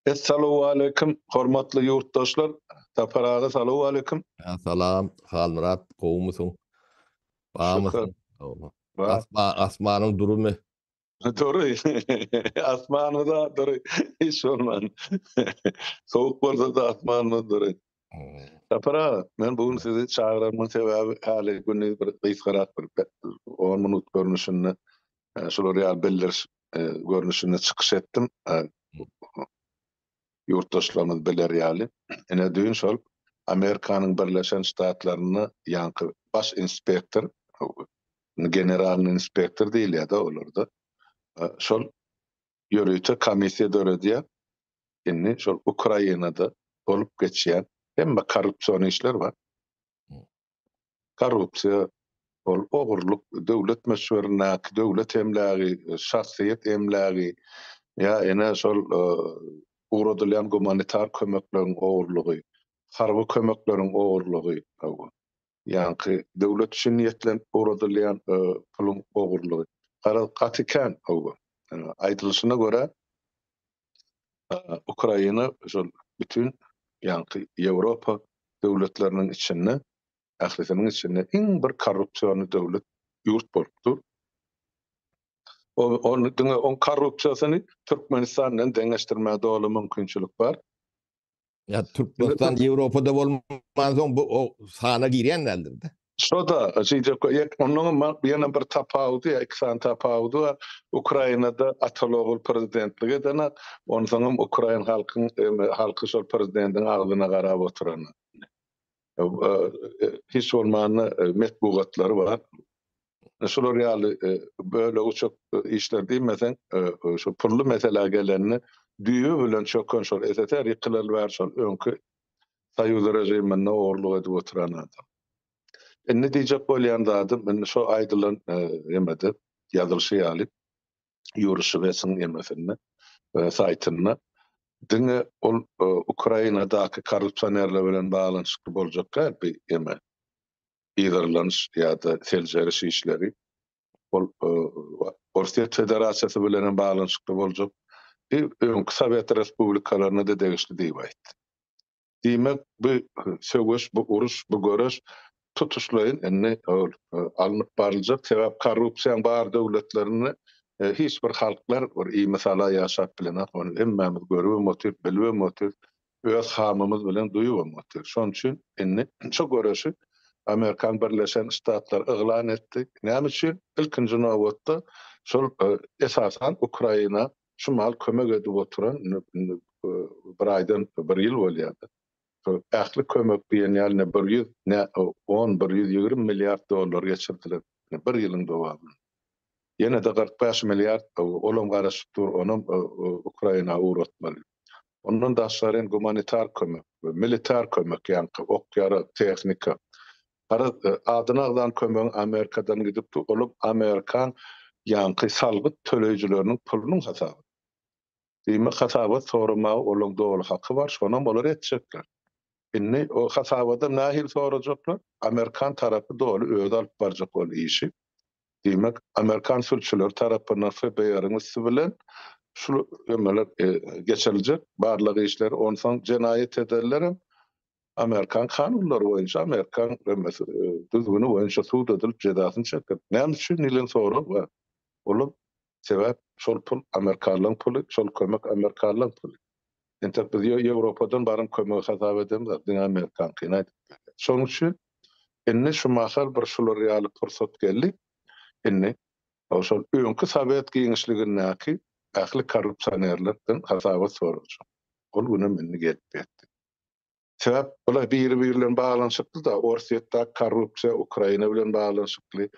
Essalawwaleýkim hormatly ýurtdaşlar Sapar aga salowwaleýkim. Salam Halmyrat gowumysyň? Barmysyň? Asma asmanyň durumy? Dury. Asmanymyz dury. Hiç bolman. Sowuk bolsa-da asmanymyz dury. Sapar aga, men bu gün sizi çagyrarymyň sebäbi häli gündiz bir gysgarak bir 10 minut görnüşinde şular ýaly bildiriş görnüşinde çykyş etdim. Ýurtdaşlarymyz biler ýaly. Ine düýn şol Amerikanyň Birleşen Ştatlarynda ýaňky baş inspektor, generalnyý inspektor diýilýär-de olarda. Şol ýörite komissiýa döredýär. Indi şol Ukrainada bolup geçýän hemme korrupsion işler bar. Korrupsiýa ol ogurlyk, döwlet möçberindäki döwlet emlägi, şahsyýet emlägi ýa ene şol ugradylýan gumanitar kömekleriň ogurlygy, harby kömekleriň ogurlygy, ýaňky döwlet üçin niýetlenip ugradylýan puluň ogurlygy. Garaz, gaty kän. Aýdylyşyna görä, Ukraina şol bütin ýaňky Ýewropa döwletleriniň içinde ählisiniň içinde iň bir korrupsiýony döwlet ýurt bolup dur. Ony diňe oň korrupsiýasyny Türkmenistan bilen deňeşdirmäge doly mümkinçilik bar. Ya Türkmenistan Ýewropada bolmansoň bu o sana girýän däldir-de. Şo-da, şeýdip, onnoňam ýene bir tapawudy, ýa iki sany tapawudy bar. Ukrainada ataly-ogul prezidentlik edenak, onsoňam ukrain halkyň halky şol prezidentiň agzyna garap oturanok. Hiç bolmanda metbugatlary bar. Şular ýaly bölek-uçuk işler diýmeseň, şu pully meselä gelende düýbi bilen çöken şol SSR ýykylaly bäri şol öňki soýuz režiminde ogurlyk edip oturan adam. Indi diýjek bolýan zadym, indi şo aýdylan emede ýazylyşy ýaly Ýuri Şwesiň emesinde, saýtynda diňe ol Ukrainadaky korrupsionerler bilen baglanyşykly boljak däl bu eme. Yzarlanyş ýa-da seljeriş işleri ol Orsýet Federasiýasy bilen hem baglanyşykly boljak, öňki sowet respublikalaryna-da degişli diýip aýtdy. Diýmek, bu söweş, bu uruş, bu göreş tutuşlaýyn indi alnyp baryljak. Sebäp korrupsiýaň bar döwletlerinde hiç bir halklar bir imisala ýaşap bilenok. Ony hemmämiz görübem otyrys, bilibem otyrys, öz hamymyz bilen duýubam otyrys. Şonuň üçin indi şu göreşi Amerikan Birleşen Ştatlary yglan etdi. Näme üçin? Ilkinji nobatda şol esasan Ukraina şu mahal kömek edip oturan indi bir aýdan bir ýyl bolýar-da. Şol ähli kömek diýen ýaly ne 100, ne 10, 120 milliard dollar geçirdiler bir ýylyň dowamynda. Ýene-de 45 milliard olam garaşyp dur, onam Ukraina ugratmaly. Ondan daşgary gumanitar kömek, militar kömek, ýaňky ok-ýarag, tehnika. Garaz, adyny agzan kömegiň Amerikadan gidipdi, olam amerikan ýaňky salgyt töleýjileriniň pulunyň hasabyna. Diýmek, hasabat soramaga olaň doly haky bar, şonam olar etjekler. Indi o hasabadam nähili sorajaklar? Amerikan tarapy doly özi alyp barjak ol işi. Diýmek, amerikan sülçüleri tarapyndan FBR-iň üsti bilen şu emeler geçiriljek barlag işleri, onsoň jenaýat ederlerem Amerikan kanunlary boýunça, amerikan emesi, düzgüni boýunça sud edilip jezasyny çeker. Näme üçin diýlen sorag bar. Olam sebäp şol pul amerikanlaryň puly, şol kömek amerikanlaryň puly. Entek biz Ýewropadan baran kömegi hasap edemzok, diňe amerikankyny aýdyp berýär. Şonuň üçin indi şu mahal bir şular ýaly pursat geldi. Indi şol öňki sowet giňişligindäki ähli korrupsionerlerden hasabat soraljak. Ol günem indi gelip ýetdi. Sebäp bular biri-biri bilen baglanyşykly-da, Orsýetdäki korrupsiýa Ukraina bilen baglanyşykly,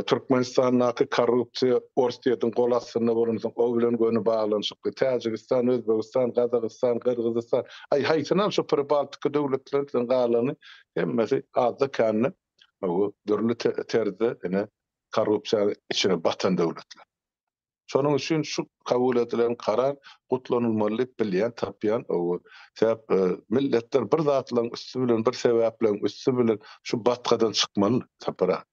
Türkmenistandaky korrupsiýa Orsýetiň gol astynda bolansoň o bilen göni baglanyşykly, Täjigistan, Özbegistan, Gazagystan, Gyrgyzystan, aý haýsynam şu Pribaltika döwletlerden galany hemmesi azda-kände dürli terzde ine korrupsiýanyň içine batan döwletler. Şonuň üçin şu kabul edilen karar gutlanylmaly diýip bilýän, tapýan. Sebäp milletler bir zatlaryň üsti bilen, bir sebäpleriň üsti bilen şu batgadan çykmaly Sapar aga.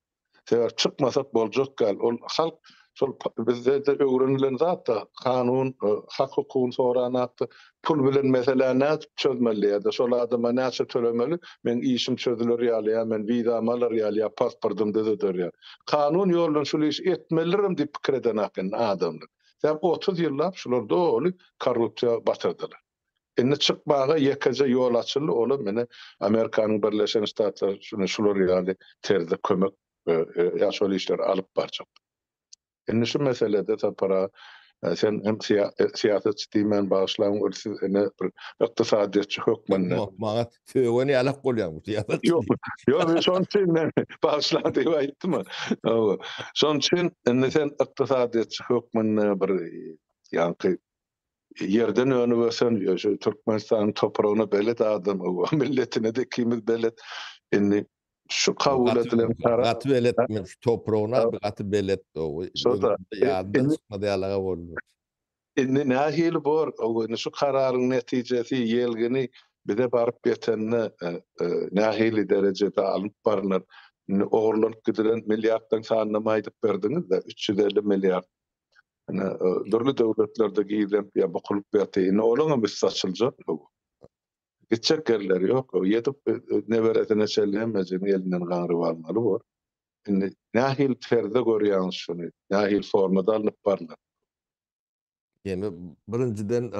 Sebäp çykmasak boljak däl. Ol halk. Şol bizde-de öwrenilen zat-da, kanun hak-hukugyny soranakda pul bilen meseläni nädip çözmeli ýa-da şol adama näçe tölemeli, meň işim çözüler ýaly ýa men wizamy alar ýaly ýa pasportymy düzeder ýaly. Kanun ýoldan şul işi etmelidirem diýip pikir edenak indi adamlar. Sebäbi 30 ýyllap şular doly korrupsiýa batyrdylar. Indi çykmaga ýekeje ýol açyldy, olam ine Amerikanyň Birleşen Ştatlary şuny şular ýaly terzde kömek ýa şol işleri alyp barjak. Indi şu meselede Sapar aga, sen hem syýasatçy diýmän bagyşlaň, ol siz ine bir ykdysadyýetçi hökmünde. Maňa sögen ýalak bolýaň bu syýasatçy. Ýok, ýok, men şonuň üçin men bagyşlaň diýip aýtdym. Şonuň üçin indi sen ykdysadyýetçi hökmünde bir ýaňky ýerden önüp ösen, şu Türkmenistanyň topragyna belet adam, milletine-de ikimiz belet. Indi şu kabul edilen karar gaty belet men şu topragyna gaty belet Şo-da ýadymdan çykmady ýalaga boldy. Indi nähili bor, indi şu kararyň netijesi, ýelgini bize baryp ýetende nähili derejede alnyp barlar? Indi ogurlanyp gidilen milliardlaryň sanynam aýdyp berdiňiz-de, 350 milliard. Ine, dürli döwletlerde gizlenip ýa bukulyp ýatyr. Indi olaňam üsti açyljak. Gitjek ýerleri ýok. Ýetip neberesine çenli hemmejigini elinden gaňryp almaly bor. Indi nähili terzde görýäňiz şuny? Nähili formada alnyp barlar? Ýene birinjiden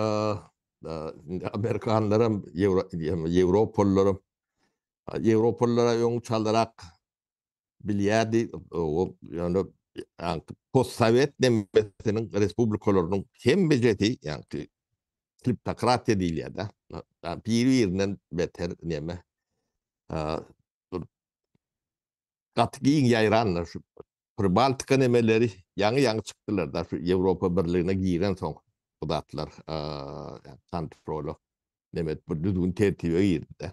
indi amerikanlaram, ýewropalylaram ýewropalylara öň çalarak bilýärdi. O ýöne ýaňky postsowet nemesiniň respublikalarynyň hemmejesi ýaňky kleptokratiýa diýilýär-de. Biri-birinden beter neme. Gaty giň ýaýranlar şu Pribaltika nemeleri ýaňy-ýaňy çykdylar-da şu Ýewropa Birligine giren soň bu zatlar kontrola neme bir düzgün tertibe girdi-de.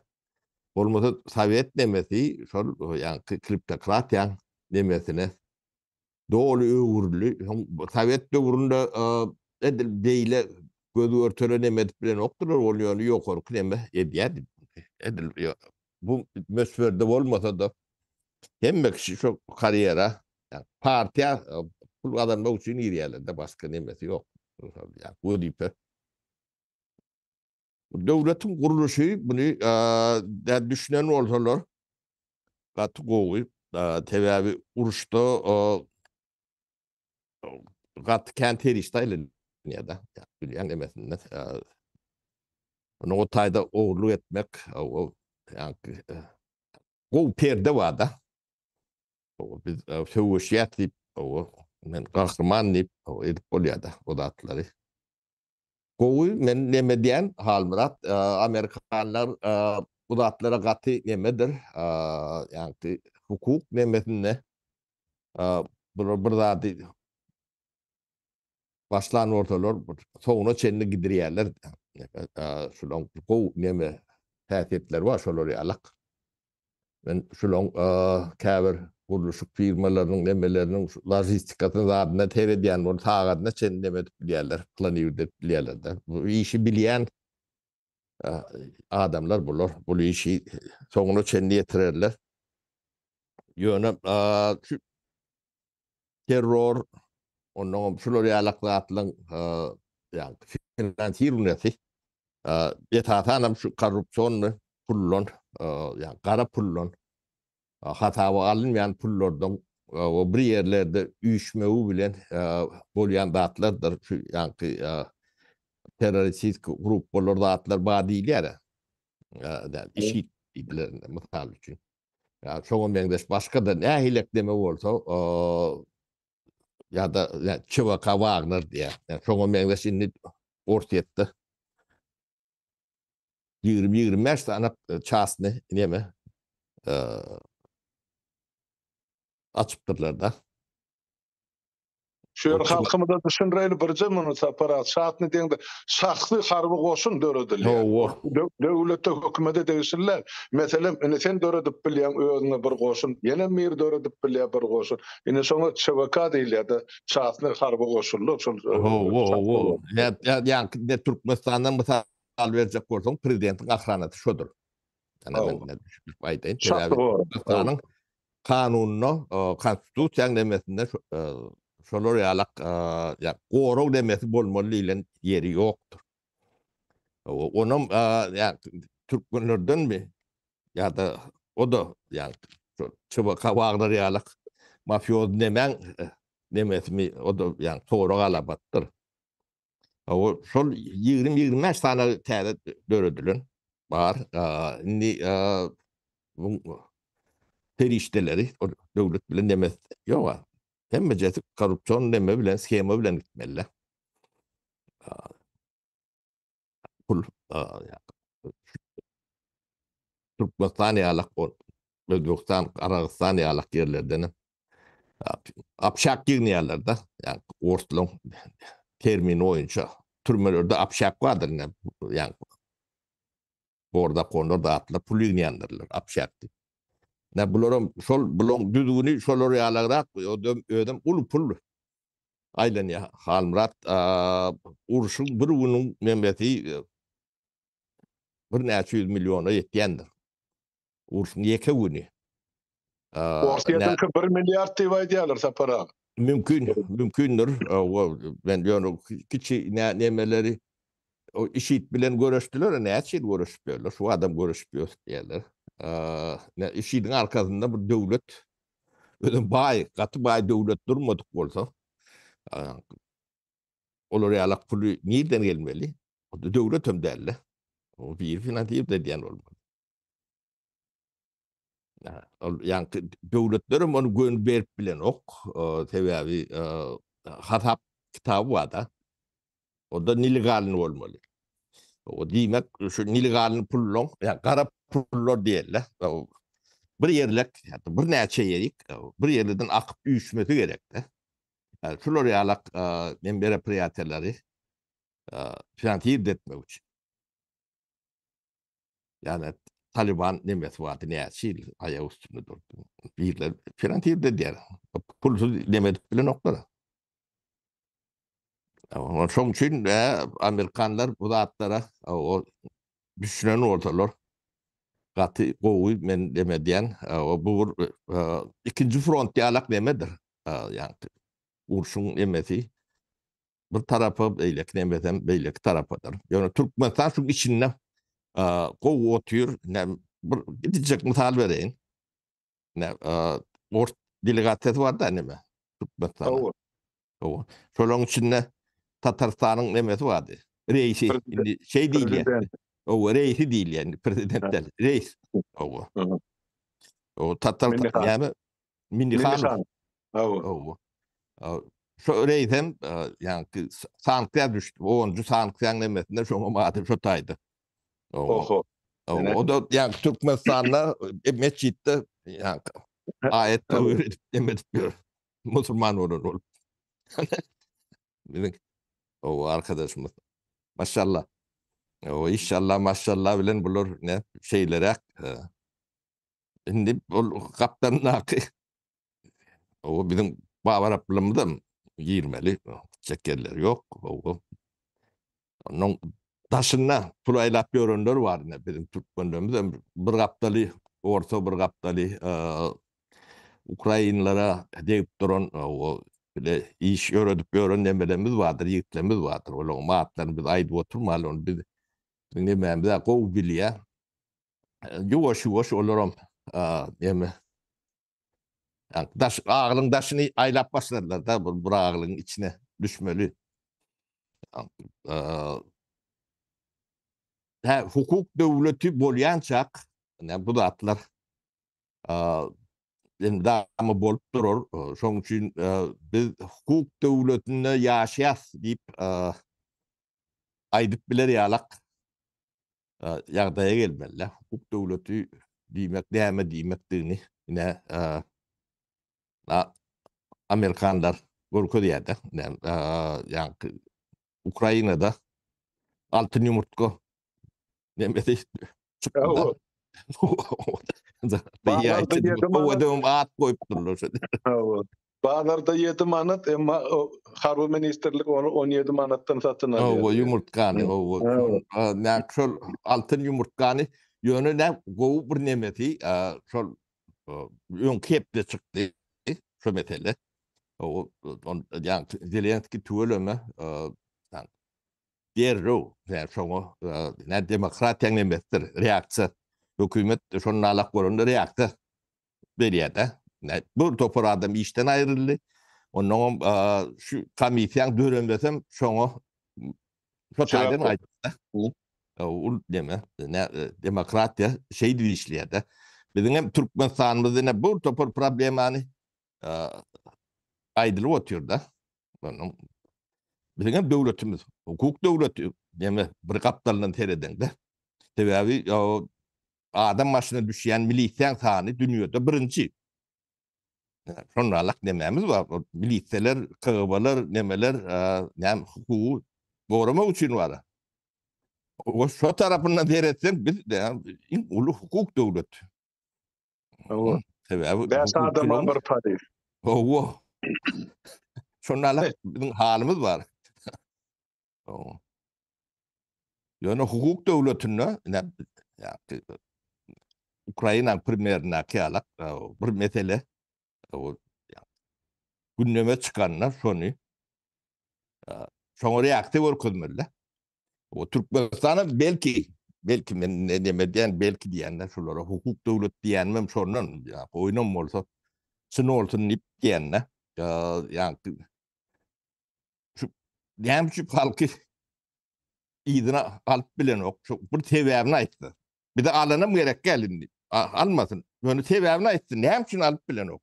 Bolmasa sowet nemesi şol ýaňky kleptokratiýaň nemesine doly öwrüldi. Soň sowet döwründe edil beýle göz görtele neme edip bilenokdylar, ol ýöne ýokarky neme edýärdi. Edil bu möçberde bolmasa-da hemme kişi şo karýera, partiýa pul gazanmak üçin girýärler-de, başga nemesi ýok. Wezipe. Döwletiň gurluşy muny düşünen bolsalar gaty gowy. Sebäbi uruşda gaty kän serişde aýlanýar-da. Bilýän nemesinde. Onuň o taýda ogurlyk etmek gowy perde bar-da. Biz söweşýäs diýip, men gahryman diýip edip bolýar-da o zatlary. Gowy men neme diýän Halmyrat amerikanlar bu zatlara gaty nemedir ýaňky hukuk nemesinde bular bir zady başlan bolsalar soňuna çenli gidirýärler şulaň gowy neme häsiýetleri bar şolar ýalak. Men şulaň käbir gurluşyk firmalarynyň nemeleriniň logistikasyny zadyna seredýän bolup sagadyna çenli neme edip bilýärler, planirowat edip bilýärler-de. Bu işi bilýän adamlar bular. Bu işi soňuna çenli ýetirerler. Ýöne şu terror, onnoňam şular ýalak zatlaryň ýagny finansirowniýasy esasanam şu korrupsionny puldan, ýagny gara puldan, hasaba alynmaýan pullardan bir ýerlerde üýşmegi bilen bolýan zatlardyr. Şu ýagny terroristik gruppalar zatlar bar diýilýär. IŞİD diýdiler mysal üçin. Ýa şoňa meňzeş başga-da nähili ekleme bolsa, ýa-da ÇVK Wagner diýýär. Şoňa meňzeş indi Orsýetde 20-25 sany çasny neme açypdyrlar-da. Şu ýer halkymyza düşündireýli birje muny Sapar aga, şatny diýeňde şahsy harby goşun döredilýär. Hawa. Döwlete, hökümete degişli däl. Meselem, indi sen döredip bilýäň özüňe bir goşun, ýene biri döredip bilýär bir goşun. Indi şoňa ÇVK diýilýär-de, çasny harby goşunlar şol. Hawa, hawa. Ýa-ýa ýa Türkmenistandan mysal berjek bolsaň, prezidentiň ahranasy şodur. Ýa men düşündirip aýdaýyn. Sebäbi Türkmenistanyň kanunynda, konstitusiýanyň nemesinde. Şolar ýalak ýa gorag demesi bolmaly diýlen ýeri ýokdur. Onam ýa türkmenlerdenmi ýa-da o-da ýa ÇBK Wagner ýalak mafioz nemäň nemesimi o-da ýa sorag alabatdyr. O şol 20-25 sany täze döredilen bar. Indi bu serişdeleri döwlet bilen neme ýok. Hemmejesi korrupsion neme bilen, shema bilen gitmeli. Pul Türkmenistan ýalak Özbegistan, Garagyzstan ýalak ýerlerden Apşak ýygnaýarlar-da, ýagny orslaryň termini boýunça türmelerde apşak bardyr ine, ýagny bordakonlar zatlar pul ýygnaýandyrlar, apşak diýip. Ine bularam şol bularyň düzgüni şolar ýalagrak, özem uly pul aýlanýar. Halmyrat urşuň bir günüň nemesi birnäçe ýüz milliona ýetýändir. Urşuň ýeke güni. Orsýetiňki 1 milliard diýip aýdýarlar Sapar aga. Mümkin, mümkindir. Men ýöne kiçi nemeleri o IŞİD bilen göreşdiler, näçe ýyl göreşip ýörler, şu adam göreşip ýör diýýärler. Ne IŞİD-iň arkasynda bir döwlet, özem baý, gaty baý döwlet durmadyk bolsa, olar ýalak puly nirden gelmeli? O döwlet hem däl-de. O biri finansirde edýän bolmaly. Ol ýaňky döwletlerem ony göni berip bilenok. Sebäbi hasap kitaby bar-da. Onda nelegalny bolmaly. O diýmek, şu nelegalny pullaň, ýa gara pullar diýerler. Bir ýerlek, ýa-da birnäçe ýerik, bir ýerlerden akyp üýşmesi gerek-de. Şular ýalak meropриятиýalary finansirde etmek üçin. Ýagny Taliban nemesi bardy näçe ýyl aýak üstünde durdy. Birler finansirde edýär. Pulsuz neme edip bilenoklar. Şoň üçin amerikanlar bu zatlara o düşünen bolsalar gaty gowy men neme edýän. Bu bir ikinji front ýalak nemedir. Ýagny urşuň nemesi bir tarapa, beýleki nemesem beýleki tarapadyr. Ýöne Türkmenistan şu içinde gowy otyr. Bir gidijek mysal bereýin. Ne ors delegasiýasy bar da neme Türkmenistanda. Hawa. Şolaryň içinde Tatarystanyň nemesi bardy. Reisi. Indi şey diýilýär. Hawa, reisi diýilýär indi prezident däl. Reis. Hawa. O Tatar näme? Minihanow. Hawa. Şo reisem ýaňky sanksiýa düşdi. Onunjy sanksiýaň nemesinde şoňa ady şo taýda. Oho. O da ýaňky Türkmenistanda e, metjitde ýaňky aýat töwir edip neme edip ýör. Musulman bolan bolup. Biziň o arkadaşymyz. Maşallah. O inşallah maşallah bilen bular ne şeýleräk. Indi ol gapdandaky O biziň babaraplarymyzam girmeli. Gitjek ýerleri ýok. O Onuň daşynda pul aýlap ýörenler bar ine biziň türkmenlerimiz hem bir gapdaly orta bir gapdaly ukrainlere degip duran o bile iş ýöredip ýören nemelerimiz bardyr, ýigitlerimiz bardyr. Olaryň atlaryny biz aýdyp oturmaly, ony biz nemämiz gowy bilýär. Ýuwaş-ýuwaş olaram neme daş aglyň daşyny aýlap başladylar da bu bir aglyň içine düşmeli. Hä hukuk döwleti bolýançak ne bu zatlar endamy bolup durar. Şoň üçin biz hukuk döwletinde ýaşaýas diýip aýdyp biler ýalak ýagdaýa gelmeli. Hukuk döwleti diýmek näme diýmekdigini ine amerikanlar görkezýär-de. Ýaňky Ukrainada altyn ýumurtga nemesi çykdy. At goýupdyrlar şo. Bazarda 7 manat, emma harby ministrlik ony 17 manatdan satyn alýar. Hawa, ýumurtgany, hawa. Nä şol altyn ýumurtgany ýöne nä gowy bir nemesi, şol öňki hepde çykdy şo mesele. O ýa Zelenski tüweleme derrew ýa şoňa nä demokratiýaň nemesidir reaksiýa hökümet şondan alak bolanda reaksiýa berýär-de. Bir topar adam işden aýryldy. Ondan şu komissiýaň döremesem şoňa şo taýdan aýtdy. Ul neme, demokratiýa şeýdip işleýär-de. Biziň hem Türkmenistanymyzda ine bir topar problemany aýdylyp otyr-da. Biziň hem döwletimiz hukuk döwleti, neme bir gapdalyndan seredeňde. Sebäbi adam başyna düşýän milisiýaň sany dünýede birinji. Şonda nemämiz bar? Milisiýalar, KGB-ler, nemeler, näme hukugy goramak üçin bar. O şo tarapyndan seretseň biz iň uly hukuk döwleti. Hawa. Sebäbi 5 adama bir polis. Hawa. Şonda biziň halymyz bar. Hawa. Ýöne hukuk döwletinde Ukraina premýerindäki ýaly bir mesele gündeme çykanda şony şoňa reaksiýa görkezmeli. O Türkmenistana belki belki men ne neme diýen belki diýende şulara hukuk döwlet diýenmem şondan ýa oýnam bolsa çyn bolsun diýip diýende ýa şu näme üçin halky yzyna alyp bilenok şu bir sebäbini aýtsa. Bize alanam gerek däl indi. Almasyn. Ýöne sebäbini aýtsyn. Näme üçin alyp bilenok?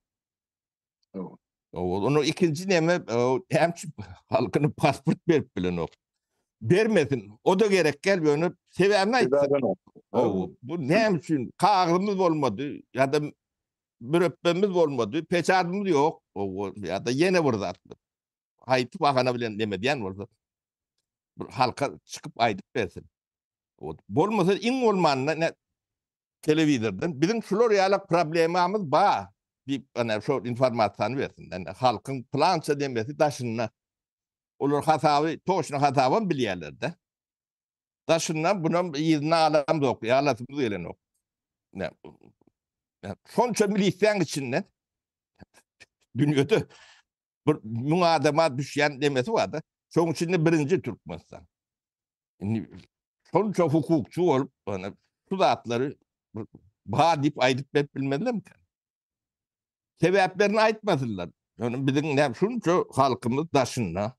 Onu ikinji neme näme üçin halkyny pasport berip bilenok? Bermesin. O da gerek däl ýöne sebäbini aýtsyn. Bu näme üçin kagyzymyz bolmady ýa-da mürepbemiz bolmady, peçadymyz ýok ýa-da ýene bir zat. Haýsy bahana bilen neme diýen bolsa bir halka çykyp aýdyp bersin. Bolmasa iň bolmanda ne telewizordan biziň şular ýaly problemamyz bar diýip ana şo informasiýany bersin. Yani halkyň plança demesi daşynda. Olar hasaby, toşny hasabam bilýärler-de. Daşyndan bunam yzyna alam yok, ýalasymyz gelenok. Ne? Şonça milisiýaň içinden dünýede bir müň adama düşýän demesi bar-da. Şoň içinde birinji Türkmenistan. Indi şonça hukukçy bolup, ýani şu zatlary bar diýip aýdyp berip bilmezlermi? Sebäplerini aýtmasynlar. Ýöne biziň näme şunça halkymyz daşynda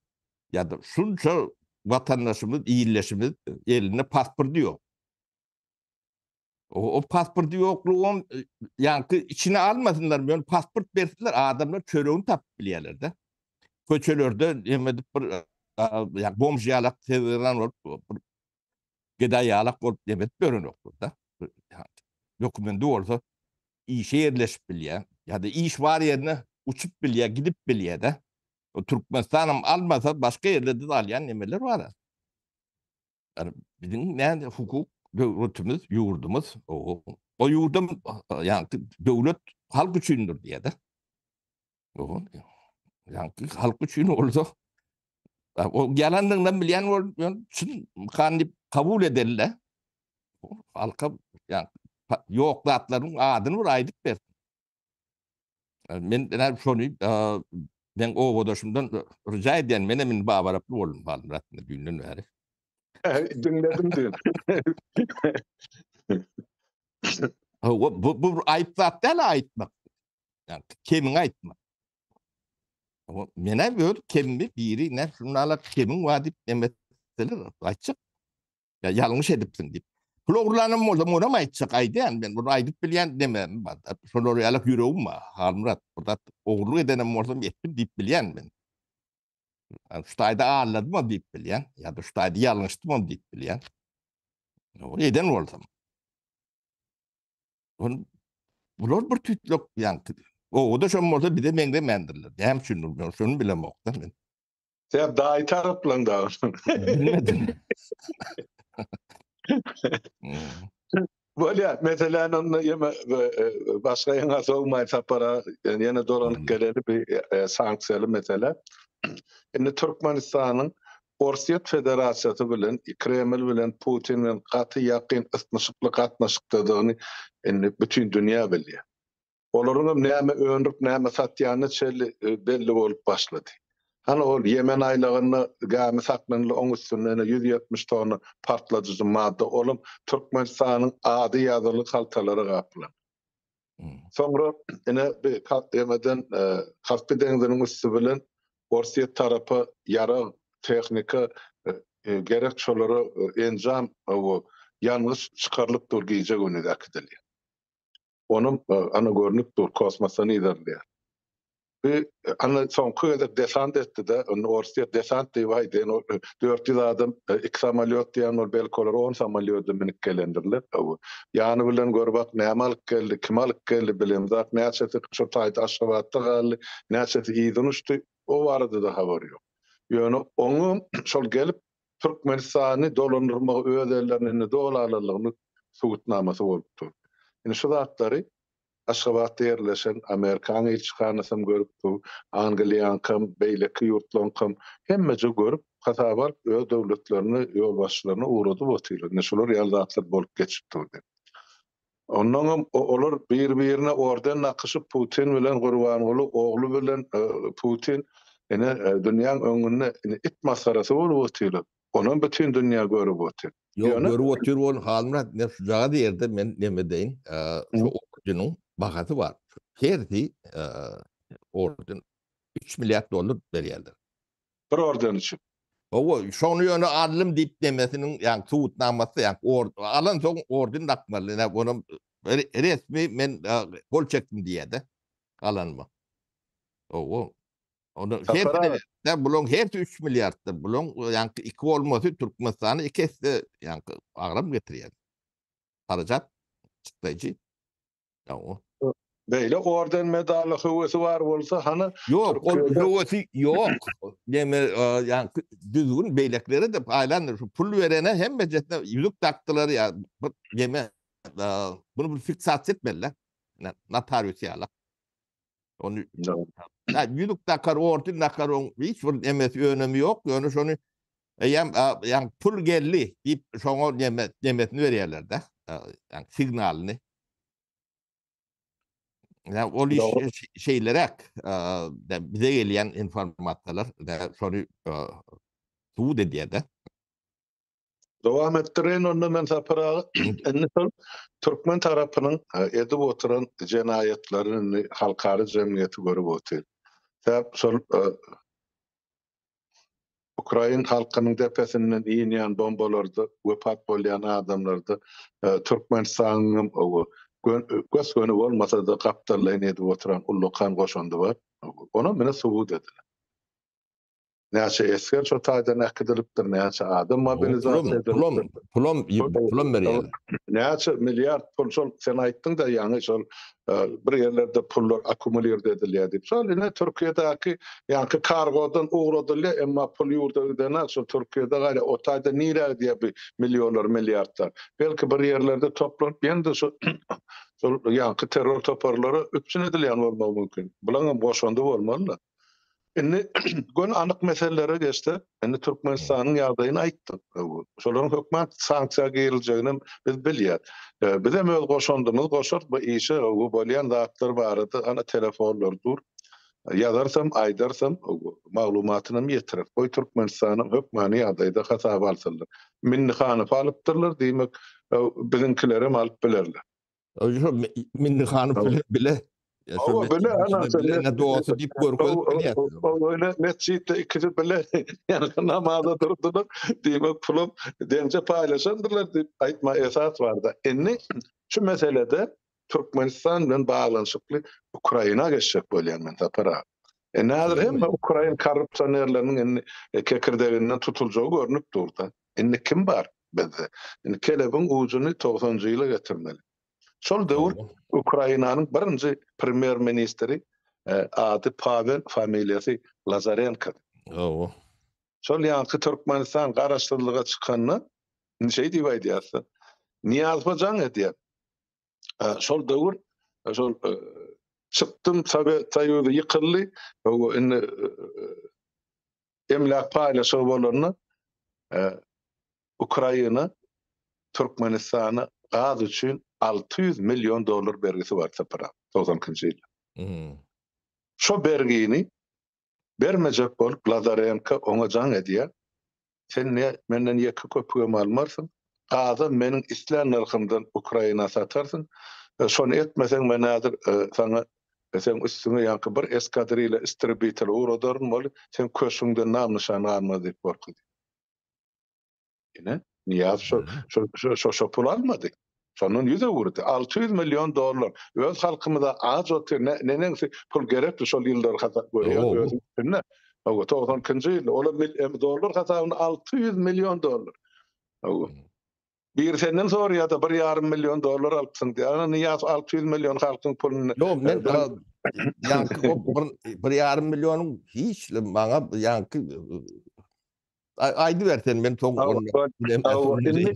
ýa-da şunça watandaşymyz, ildeşimiz elinde pasporty ýok. O, o pasporty ýoklugam ýaňky içine almasynlar, ýöne pasport bersinler, adamlar çöregini tapyp bilýärler-de. Köçelerde hem edip bir ýa bomž ýalak seziran bolup, bir gedaý ýalak bolup hem edip ýörenoklar-da. Dokumenti bolsa işe ýerleşip bilýär, ýa-da iş bar ýerine uçup bilýär, gidip bilýär-de. O Türkmenistanam almasa başga ýerlerde de alýan nemeler bar. Yani biziň näde hukuk döwletimiz, ýurdumyz, o, o ýurdum ýa-ni döwlet halk üçindir diýýär-de. Ýa-ni halk üçin bolsa o ýalanlygyndan bilýän bolup, çyn kan diýip kabul edeli. Halka ýa ýok zatlaryň adyny bir aýdyp bersin. Men näme şony men obadaşymdan rica edýän, men hem indi babaraply boldum Halmyrat düýnden bäri. Diňledim düýn. Bu bu bir aýyp zat däl aýtmak. Yani kemiňi aýtmak. Men hem öz kemimi biri ne şunala kemiň bar diýip nemetseler aýtjak. Ýa ýalňyş edipsiň diýip. Pul ogurlanam bolsam onam aýtjak aýdýan men bunu aýdyp bilýän demem bar. Şolar ýaly ýüregim bar. Halmyrat bu zat ogurlyk edenem bolsam etdim diýip bilýän men. Şu taýda alladym diýip bilýän ýa-da şu taýda ýalňyşdym diýip bilýän. Eden bolsam. On bular bir tütlek ýaňky. Owada şom bolsa bize meňzemändirler. Näme üçin men şony bilemok da men. Sen daýy taraplaň da. Bilmedim. Bolýar, meseläni onda ýeme e, e, başga ýaňa sowmaý sapara ýene dolanyp geleli bir e, sanksiýaly mesele. Indi Türkmenistanyň Orsýet Federasiýasy bilen, Kreml bilen, Putin bilen gaty ýakyn ysnyşykly gatnaşykdadygyny indi bütin dünýä bilýär. Olaryň hem näme öndürip, näme satýanyna çenli belli bolup başlady. Hany ol Ýemen aýlagynda gämi saklanyldy, oň üstünde ýene 170 tonna partladyjy madda, olam Türkmenistanyň ady ýazyly haltalara gapylan. Soňra ine bi emeden Kaspi deňziniň üsti bilen Orsýet tarapa ýarag, tehnika gerek şolara enjam, ýangyç çykarylyp dur gije-gündiz äkidilýär. Onam ana görnüp dur, kosmosdan yzarlaýar. Bu ana soňky gezek desant etdi-de, indi Orsýet desant diýip aýdýan, ol 400 adam, iki samolýot diýen ol belki olar 10 samolýoda münüp gelendirler. Ýany bilen gör bak näme alyp geldi, kim alyp geldi bilemzok, näçesi şo taýda Aşgabatda galdy, näçesi yzyna uçdy, o barada-da habar ýok. Ýöne oňam şol gelip Türkmenistany dolandyrmagy öz ellerine indi doly alanlygynyň subutnamasy bolup dur. Indi şu zatlary Aşgabatda ýerleşen Amerikan ilçihanasam görüp dur, Angliýaňkam, beýleki ýurtlaryňkam hemmeje görüp, hasaba alyp öz döwletlerine, ýolbaşçylaryna ugradyp otyrlar. Indi şular ýaly zatlar bolup geçip dur diýip. Onnoňam olar bir-birine orden dakyşyp Putin bilen Gurbanguly ogly bilen Putin ine dünýäň öňünde ine it masgarasy bolup otyrlar. Onam bütin dünýä görüp otyr. Ýok görüp otyr bol Halmyrat ine şujagaz ýerde men neme edeýin şu ordeniň bahasy bar. Hersi orden 3 milliard dollar berýärler. Bir orden üçin. Hawa, şony ýöne aldym diýip demesiniň, ýagny subutnamasy, ýagny or, alansoň orden dakmaly. Ine, onam resmi men gol çekdim diýýär-de, alanyma. Hawa. Onu hepsi de bularyň hersi 3 milliarddyr. Bularyň ýagny iki bolmasy Türkmenistana iki esse ýagny agram getirýär. Harajat çykdaýjy. Beýle orden medala höwesi bar bolsa hany Ýok, ol höwesi ýok. Neme, ýaňky düzgün beýlekilere de paýlandyr. Şu pul berene hemmejesine ýüzük dakdylar ýa bir neme, bunu bir fiksasiýa etmeli-de. Notarius ýaly. Ony ýa ýüzük dakar, orden dakar, oň hiç bir nemesi, önemi ýok. Ýöne şony eýýäm ýaňky pul geldi diýip şoňa neme, nemesini berýärler-de. Ýaňky signalyny. Ya ol iş şeýleräk bize gelýän informasiýalar şony subut edýär-de. Dowam etdireýin onda men Sapar aga. Indi şol türkmen tarapynyň edip oturan jenaýatlaryny indi halkara jemgyýeti görüp otyr. Sebäp şol Ukrain halkynyň depesinden inýän bombalarda wepat bolýan adamlarda Türkmenistanyň gös-göni bolmasa-da gapdallaýyn edip oturan ullakan goşandy bar. Onam mine subut edilen. Näçe esger şo taýdan äkidilipdir, näçe adam mobilizasiýa edilipdir. Pulam, pulam, pulam berýärler. Näçe milliard pul şol sen aýtdyň-da ýaňy şol bir ýerlerde pullar akkumulird edilýär diýip. Şol ine Türkiýedäki ýaňky kargodan ugradylýar, emma pul ýurda gidenok, şol Türkiýede galýar. O taýda nirä gidýär bu millionlar, milliardlar? Belki bir ýerlerde toplanyp ýene-de şol şol ýaňky terror toparlara üpjün edilýän bolmagy mümkin. Bulaňam goşandy bolmaly-da. Indi göni anyk meselelere geçsek, indi Türkmenistanyň ýagdaýyny aýtdyk. Şolaryň hökman sanksiýa giriljegini biz bilýäris. Biz hem öz goşandymyzy goşarys bu işe, bu bolýan zatlar barada ana telefonlar dur. Ýazarsam, aýdarsam, maglumatynam ýetireris. Goý Türkmenistanyň hökmany ýagdaýda hasaba alsynlar. Minnihanowy alypdyrlar, diýmek, biziňkilerem alyp bilerler. Şu Minnihanow bilen bile Hawa, bile, ana, bile dosty diýip görkezip bilýär. Öyle metjitde ikisi bile ýa namaza durdular. Diýmek pulum deňje paýlaşandyrlar diýip aýtma esas barda. Indi şu meselede Türkmenistan bilen baglanyşykly Ukraina geçjek bolýan men Sapar aga. Indi häzir hemme ukrain korrupsionerleriniň indi kekirdeginden tutuljagy görnüp dur-da. Indi kim bar bizde? Indi kelebiň ujuny togsanjy ýyla getirmeli. Şol döwür Ukrainanyň birinji premýer-ministri ady Pawel, familiýasy Lazarenkody. Hawa. Şol ýaňky Türkmenistan garaşsyzlyga çykanda, indi şeý diýip aýdýarys-da, Nyýazowa jaň edýär. Şol döwür şol çykdym, Sowet Soýuzy ýykyldy, indi Emläk paýlaşygy bolanda Ukraina Türkmenistana gaz üçin 600 million dollar bergisi bar Sapar aga. 92-nji ýylda. Şo bergini bermejek bolup Lazarenko oňa jaň edýär. Sen ne menden ýeke köpügem almarsyň, gazam meniň islän nyrhymdan Ukraina satarsyň. Şony etmeseň men häzir saňa seň üstüňe ýaňky bir eskadrila istrebitel ugradaryn weli seň köşgüňden nam-nyşan galmaz diýip gorkuzýar. Ine, Nyýazow şo şo şo şo şo pul almady. Şondan ýüz öwürdi. 600 million dollar. Öz halkymyza aç otyr. Ne neneňsi pul gerekdi şol ýyllary hasap görýär özüň üstünde. Hawa, 92-nji ýylda olar mil dollar hasabynda 600 million dollar. Hawa. Biri senden soraýar-da, bir ýarym million dollar alypsyň diýýär. Ana Nyýazow 600 million halkyň puluny Ýok, men ýaňky o bir, bir ýarym millionyň hiç maňa ýaňky Aýdyber sen men soň indi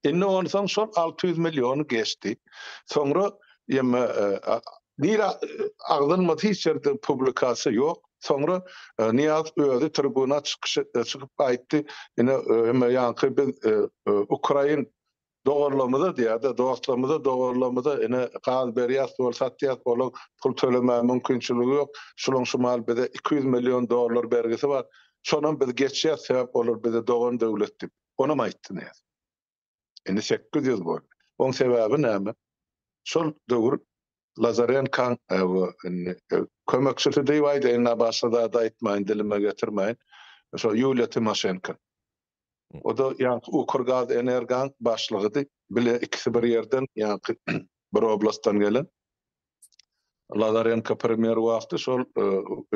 indi onsoň şol 600 milliony geçdi. Soňra ýeme e, nira agzylmady hiç ýerde publikasiýa ýok. Soňra e, Niýaz özi tribuna çykyş e, çykyp aýtdy. Ine ýeme ýaňky biz Ukrain Doganlarymyza diýýär-de, dostlarymyza, doganlarymyza ine gaz berýäs, bol satýas, olaň pul tölemäge mümkinçiligi ýok. Şulaň şu mahal bize 200 million dollar bergisi bar. Şonam biz geçýäs, sebäp olar bize dogan döwlet diýip. Onam aýtdy Nyýaz. Indi 800 boldy. Oň sebäbi näme? Şol döwür Lazarenkaň indi kömekçisi diýip aýdaýyn, başga zat aýtmaýyn, dilime getirmäýin. Şo Ýuliýa Timoşenko. O-da ýaňky Ukrgazenergaň başlygydy. Bile ikisi bir ýerden, ýaňky bir oblastdan gelen. Lazarenko premýer wagty şol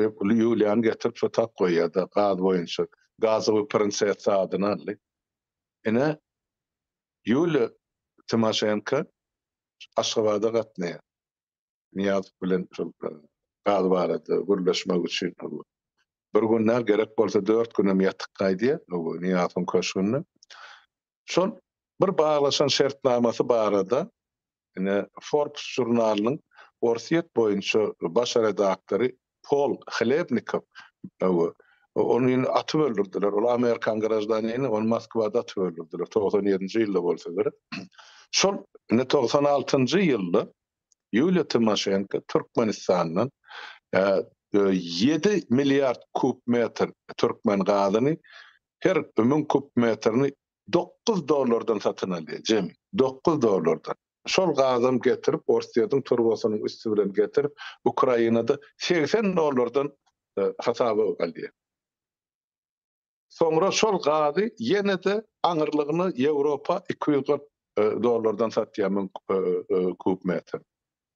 Ýuliýany getirip şo tak goýýar-da, gaz boýunça. Gazowy prinsessa adyny aldy. Ine, Ýuliýa Timoşenko Aşgabada gatnaýar. Nyýazow bilen şol gaz barada gürleşmek üçin bir gün däl, gerek bolsa dört günem ýatyp gaýdýar Nyýazowyň köşgünde. Şol bir baglaşan şertnamasy barada ine Forbes žurnalynyň Orsýet boýunça baş redaktory Pol Hlebnikow ony indi atyp öldürdiler. Ol amerikan graždanini, ony Moskwada atyp öldürdiler. 97-nji ýylda bolsa gerek. Şol indi 96-njy ýylda Ýuliýa Timoşenko Türkmenistandan 7 milliard kub metr türkmen gazyny her 1000 kub metrini 9 dollardan satyn alýar, jemi 9 dollardan. Şol gazam getirip, Orsýetiň turbasynyň üsti bilen getirip, Ukrainada 80 dollardan hasaba alýar. Soňra şol gazy ýene-de aňyrlygyna Ýewropa 240 dollardan satýar müň kub metr.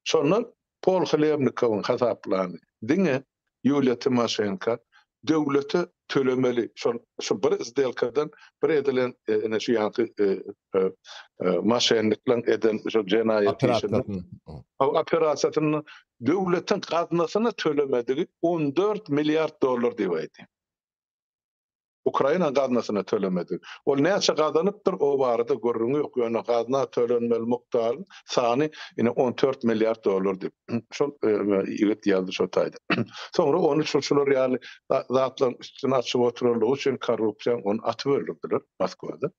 Şonda Pol Hlebnikowyň hasaplany diňe Ýuliýa Timoşenko döwlete tölemeli şol şu bir sdelkadan bir edilen ine şu ýaňky moşennikleň eden şo jenaýat işini operasiýasyny döwletiň gaznasyna tölemedigi 14 milliard dollar diýip aýdýar. Ukraina gaznasyna tölemedi. Ol näçe gazanypdyr, o barada gürrüň ýok, ýöne gazna tölenmeli mukdaryň sany ine 14 milliard dollar diýip, şol ýigit ýazdy şo taýda. Soňra ony şol şular ýaly zatlaryň üstüni açyp oturanlygy üçin korrupsiýaň ony atyp öldürdiler Moskwada.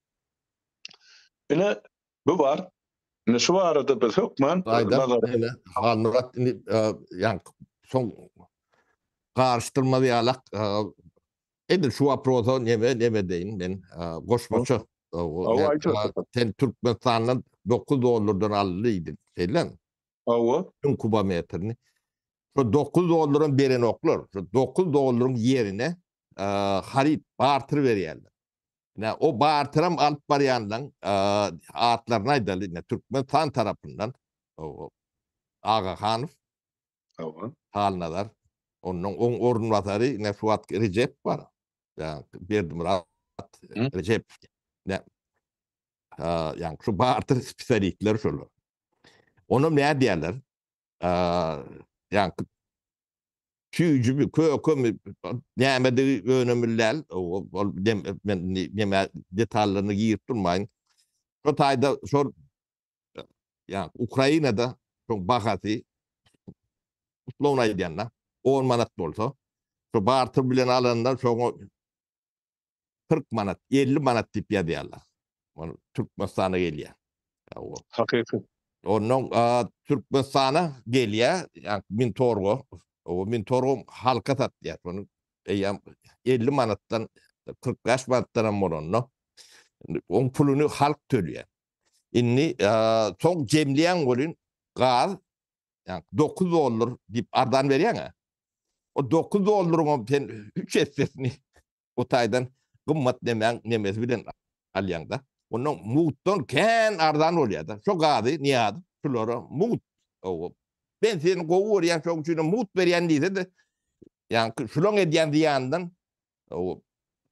Ine bu bar. Ine şu barada biz hökman nazar. Halmyrat indi ýaňky soň garyşdyrmaz ýalak edil şu waprosa neme neme deýin men goşmaça sen Türkmenistandan 9 dollardan aldy diýdiň şeýlemi? Hawa. Müň kubometrini. Şu 9 dollaram berenoklar. Şu 9 dollaryň ýerine haryt barter berýärler. Ine, o barteram alyp barýanlaň atlaryny aýdaly, ine, Türkmenistan tarapyndan Agahanow, Hawa. Halnazar, ondan oň orunbasary, ine, şu wagt Rejep bar. Berdimyrat Rejep. Ine, ýa şu barter spesialistler şolar. Onam nädýärler? Ýa Süýjümi, kökemi, nämedigi önemli däl. Ol men neme detallaryna girip durmaýyn. Şo taýda şol ýa Ukrainada şoň bahasy uslovno aýdýanda 10 manat bolsa, şo barter bilen alanda şoňa 40 manat, 50 manat diýip ýazýarlar. Ol Türkmenistana gelýär. Hakyky. Ondan Türkmenistana gelýär, ýa Mintorgo, o Mintorgo halka satýar. Ony eýýäm 50 manatdan 45 manatdan hem bolanda oň puluny halk tölýär. Indi soň jemleýän welin gaz ýa 9 dollar diýip arzan berýäň-ä. O 9 dollaryň hem sen 3 essesini o taýdan gymmat nemäň nemesi bilen alýaň-da. Ondan mugtdan kän arzan bolýar-da. Şo gazy Nyýazow şulara mugt men seni gowy görýän şoň üçin mugt berýän diýse-de, ýaňky şulaň edýän zyýanyndan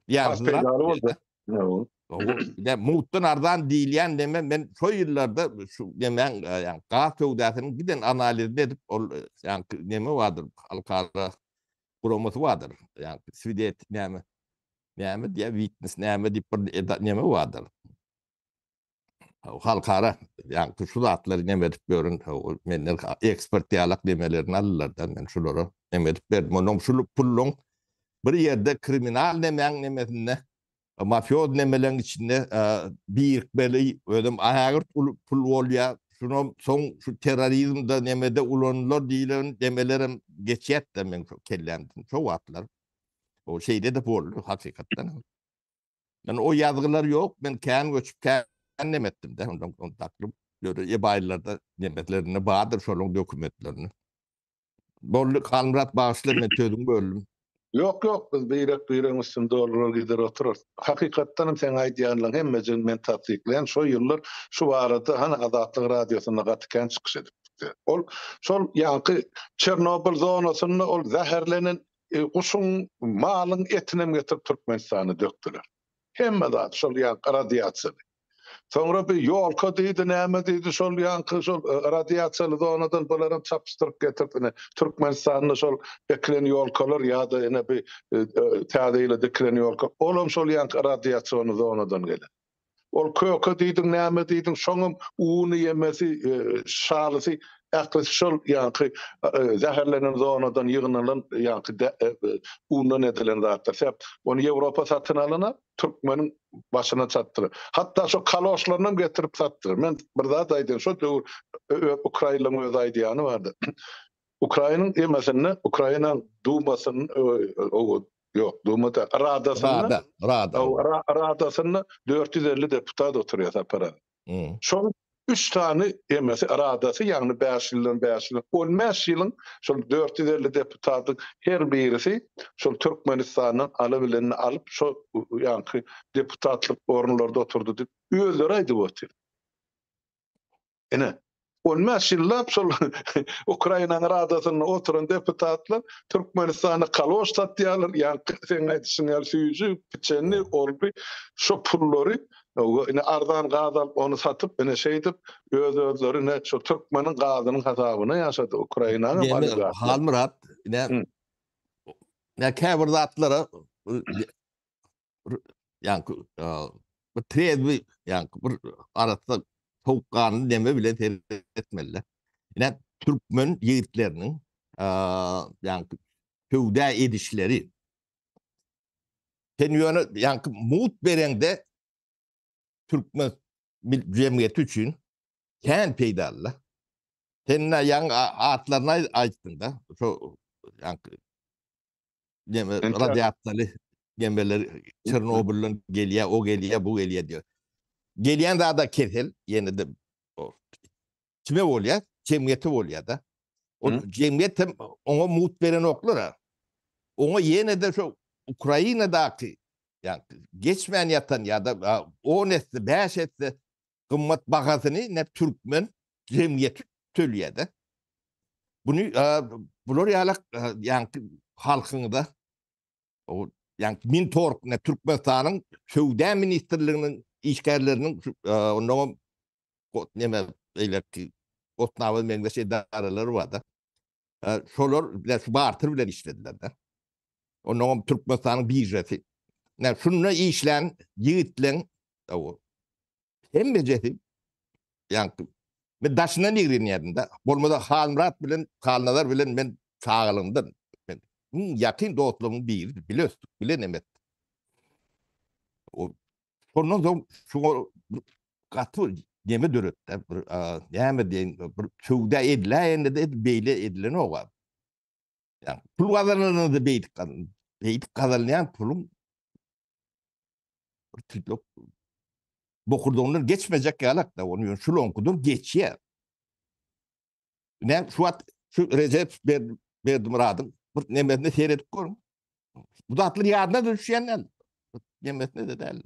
zyýansyzrak boldy. Ýa mugtdan arzan diýilýän neme men şo ýyllarda şu nemäň ýaňky gaz söwdasynyň giden analizini edip ol ýaňky neme bardyr halkara guramasy bardyr. Ýagny swidet näme näme diýýär, witness näme diýip bir näme bardyr. Halkara ýagny şu zatlary näme edip ýörün, menden ekspert ýalak nemelerini aldylar da, men şulara näme edip berdim. Ondan şu pulluň bir ýerde kriminal nemäň nemesinde Mafioz nemeleň içinde birikmeli, özem ägirt uly pul bolýar. Şunam soň şu terrorizmde nemede ulanylar diýlen demelerem geçýärdi meň kellämden şo wagtlar. O şeýle-de boldy hakykatdan. Men o ýazgylar ýok, men kän göçüp kän neme etdim-de, ondan kontaktlym. Ýöne ebaýlarda nemelerinde bardyr şolaryň dokumentlerini. Boldy Halmyrat bagyşla men sözüňi böldüm. Ýok ýok biz birek biregiň üstüni doldurar gider oturarys. Hakykatdan hem seň aýdýanlaň hemmejigini men tassyklaýan şo ýyllar şu barada hany Azatlyk radiosynda gaty kän çykyş edipdik. Ol şol ýaňky Çernobyl zonasynda ol zäherlenen guşuň malyň etinem getirip Türkmenistana dökdüler. Hemme zat şol ýaňky radiasiýaly. Soňra bir ýolka diýdi, näme diýdi, şol ýaňky şol e, radiasiýaly zonadan bularam çapyşdyryp getirip ine Türkmenistanda şol ekilen ýolkalar ýa-da ine bir e, e, täze ýyla dikilen ýolka, olam şol ýaňky radiasiýaly zonadan gelen. Ol köke diýdiň, näme diýdiň, şoňam uny ýemesi, şalysy ählisi şol ýaňky zäherlenen zonadan ýygnalan ýaňky undan edilen zatlar. Sebäp ony Ýewropa satyn alana türkmeniň başyna çatdylar. Hatda şo kaloşlarynam getirip satdylar. Men bir zat aýdaýyn, şo döwür ukrainlaryň özi aýdýany bardy. Ukrainiň emesinde, Ukrainanyň Dumasynyň ýok, Dumada, Radasynda, Rada, Radasynda 450 deputat oturýar Sapar aga. Şol üç sany emesi Radasy, ýagny bäş ýyldan bäş ýyl, on bäş ýylyň şol 450 deputatyň her birisi şol Türkmenistandan alabilenini alyp, şo ýaňky deputatlyk orunlarda oturdy diýip, özleri aýdyp otyr. Ine, 15 ýyllap şol Ukrainanyň Radasynda oturan deputatlar Türkmenistana kaloş satýarlar, ýaňky seň aýdyşyň ýaly süýji, piçenli, olby, şo pullary ine arzan gaz alyp, ony satyp, ine şeýdip öz-özleri ine şo türkmeniň gazynyň hasabyna ýaşady Ukrainanyň oligarhlary. Halmyrat, ine, ine käbir zatlara ýaňky bir trezwi ýaňky bir arassa sowukganly neme bilen seretmeli. Ine türkmen ýigitleriniň ýaňky söwda edişleri. Sen ýöne ýaňky mugt bereňde türkmen jemgyýeti üçin kän peýdaly. Sen ýaňy atlaryny aýtdyň-da, şo ýaňky Neme radiasiýaly nemeler Çernobyldan gelýär, o gelýär, bu gelýär diýär. Gelýän zada kesel, ýene-de kime bolýar? Jemgyýete bolýar-da. O jemgyýet hem oňa mugt berenoklar. Oňa ýene-de şu Ukrainadaky ýa geçmän ýatan ýa-da 10 esse, 5 esse gymmat bahasyny ne türkmen jemgyýeti tölýär-de. Bunu bular ýaly ýaňky halkyňda o ýaňky Mintorg ne Türkmenistanyň söwda ministrliginiň işgärleriniň ondan neme beýleki Otnawa meňzeş edaralary bar-da. Şolar bilen şu barter bilen işlediler-de. Ondan hem Türkmenistanyň biržasy. Ne şunda işlän ýigitleň o hemmejesi ýaňky men daşyndan ýigrenýärdim-de. Bolmasa Halmyrat bilen Halnazar bilen men çagalygymdan men iň ýakyn dostlarymyň biri, bile ösdük, bile neme etdik. O şondan soň şuňa gaty bir. neme döretdi. Bir näme diýen bir söwda ediläýende de beýle edilenok. Ýa pul gazananda beýdip beýdip gazanylýan puluň bir tüýtlük bokurdagyndan geçmejek ýalak da ony ýöne şulankydan geçýär. Ne şu wagt şu Recep Berdimyradyň bir nemesine seredip görüň. Bu zatlar ýadyna düşýän däl. Nemesine de däl.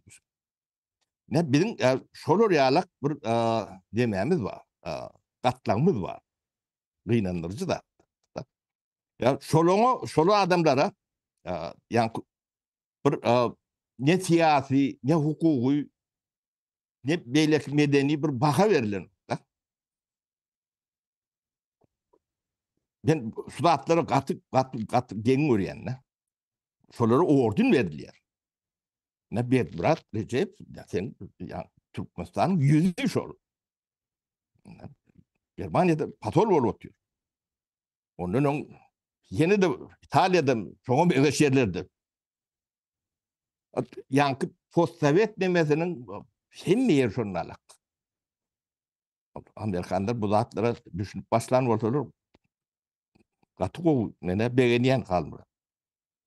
Ne biziň şolar ýalak bir demämiz bar. Gatlagymyz bar. Gynandyryjy zat. Ya şolaňa, şol adamlara ýa bir ne syýasy, ne hukuky, ne beýleki medeni bir baha berlen. Men şu zatlary gaty gaty gaty geň görýän. Şolara orden berilýär. Ne Berdimurat Recep, ya sen ya Türkmenistanyň ýüzi şol. Germaniýada pasol bolup otyr. Ondan öň ýene de Italiýada şoňa meňzeş ýerlerde. Ýaňky postsowet nemesiniň hemme ýeri şonda alak. Amerikanlar bu zatlara düşünip başlan bolsalar gaty gowy, menä begenýän Halmyrat.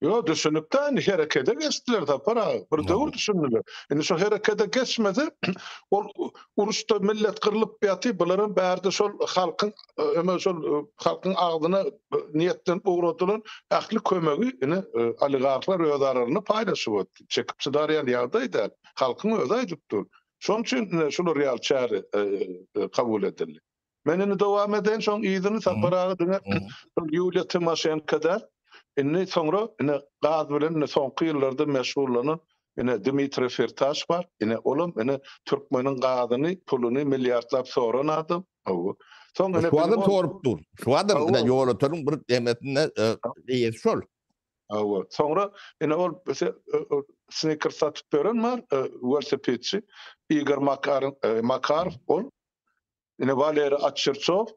Ýok, düşünip-de indi herekede geçdiler Sapar aga. Bir döwür düşündiler. Indi şo herekede geçmese, ol uruşda millet gyrlyp ýaty, bularam bärde şol halkyň eme şol halkyň agzyna niýetlenip ugradylan ähli kömegi ine oligarhlar öz aralarynda paýlaşyp otdy. Çekip çydar ýaly ýagdaý däl. Halkyň özi aýdyp dur. Şonuň üçin ine şular ýaly çäre kabul edildi. Men indi dowam edeýin şoň yzyny Sapar aga diňe şol Ýuliýa Timoşenko däl. Indi soňra ine gaz bilen ine soňky ýyllarda meşgullanan ine Dmitriý Firtaş bar. Ine olam ine türkmeniň gazyny, puluny milliardlap soran adam. Hawa. Soň ine Şu adam sorup dur. Şu adam ine Ýolöteniň bir emesinde eýesi şol. Hawa. Soňra ine ol snickers satyp beren bar, welosipedçi Igor Makarow ol Ine Waleriý Atşirtsow,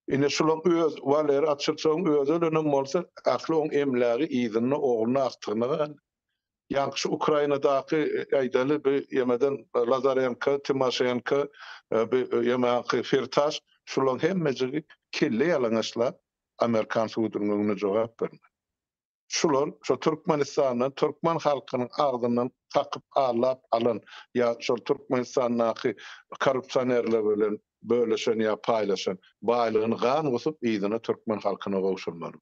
ine şulaň öz Waleriý Atşirtsowyň özi ölenem bolsa, ähli oň emlägi yzynda ogluna agtygyna galdy. Ýaňky şu Ukrainadaky aýdaly bi ýemeden Lazarenko, Timoşenko, bi ýemaňky Firtaş şulaň hemmejigi kelle ýalaňaçlap amerikan sudunyň öňünde jogap bermeli. Şular şo Türkmenistandan türkmen halkynyň agzyndan kakyp allap alan ýa şol Türkmenistandaky korrupsionerler bilen bölüşen ýa paýlaşan baýlygyny gan gusup yzyna türkmen halkyna gowşurmaly.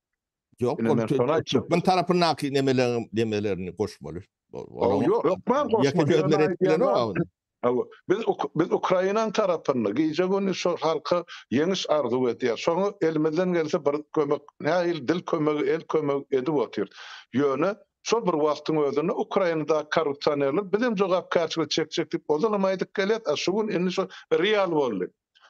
Ýok, ol türkmen tarapyndaky nemeleriň nemelerini goşmaly. Ýok, hökman goşmaly. Hawa, biz biz Ukrainanyň tarapynda, gije-gündiz şol halka ýeňiş arzuw edýäris. Şoňa elimizden gelse bir kömek, nähili dil kömegi, el kömegi edip otyrys. Ýöne şol bir wagtyň özünde Ukrainadaky korrupsionerler bizem jogapkärçilik çekjek diýip ozalam aýdyp gelýär, a şu gün indi şo real boldy.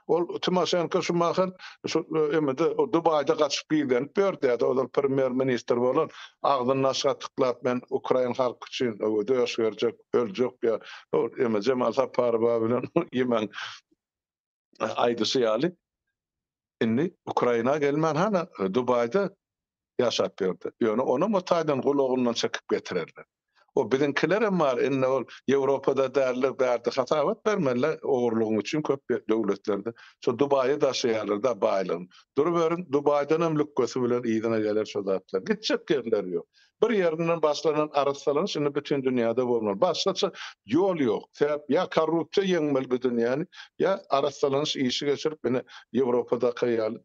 Ol Timoşenko şu mahal şu emede o Dubaýda gaçyp gizlenip ýördi ýa-da ozal premýer ministr bolan agzyny daşga tyklap men ukrain halky üçin döş gerjek, öljek ýa ol eme Jemal Saparowa bilen ýemen aýdyşy ýaly indi Ukraina gelmän hana Dubaýda ýaşap ýördi. Ýöne onam o taýdan gulagyndan çekip getirerler. O biziňkilerem bar, indi ol Ýewropada däldir, bärde hasabat bermeliler ogurlygyň üçin köp döwletlerde. Şo Dubaýa daşaýarlar-da baýlygyny. Duruberiň, Dubaýdanam lükgesi bilen yzyna geler şo zatlar. Gitjek ýerleri ýok. Bir ýerinden başlanan arassalanyş indi bütin dünýäde bolmaly. Başgaça ýol ýok. Sebäp ýa korrupsiýa ýeňmeli bu dünýäni, ýa arassalanyş işi geçirip ine Ýewropadaky ýaly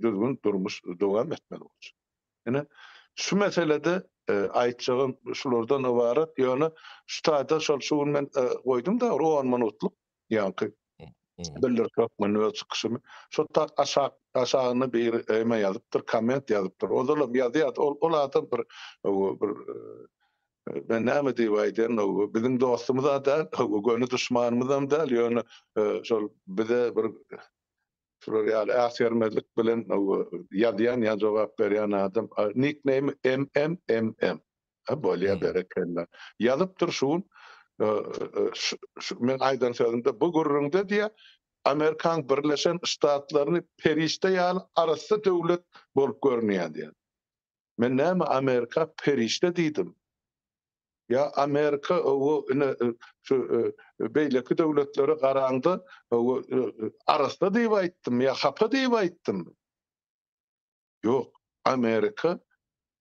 düzgün durmuş dowam etmeli boljak. Ine, şu meselede aýtjagym şulardan ybarat. Ýöne şu taýda şol şu gün men goýdum-da bir on minutlyk ýaňky bildiriş hökmünde öz çykyşymy. Şo tak aşak aşagynda biri eme ýazypdyr, komment ýazypdyr. Ozalam ýazýardy. Ol ol adam bir bir men näme diýip aýdaýyn, biziň dostumyz-a däl, göni duşmanymyzam däl, ýöne şol bize bir Şular ýaly äsgermezlik bilen ýazýan ýa jogap berýän adam nickname MMMM. Ha bolýa berekella. Ýazypdyr şu gün men aýdan sözümde bu gürrüňde diýä Amerikan Birleşen Ştatlaryny perişde ýaly arassa döwlet bolup görünýär diýä. Men näme Amerika perişde diýdim. Ýa Amerika o ine şu beýleki döwletlere garaňda o arassa diýip aýtdym ýa hapa diýip aýtdym. Ýok, Amerika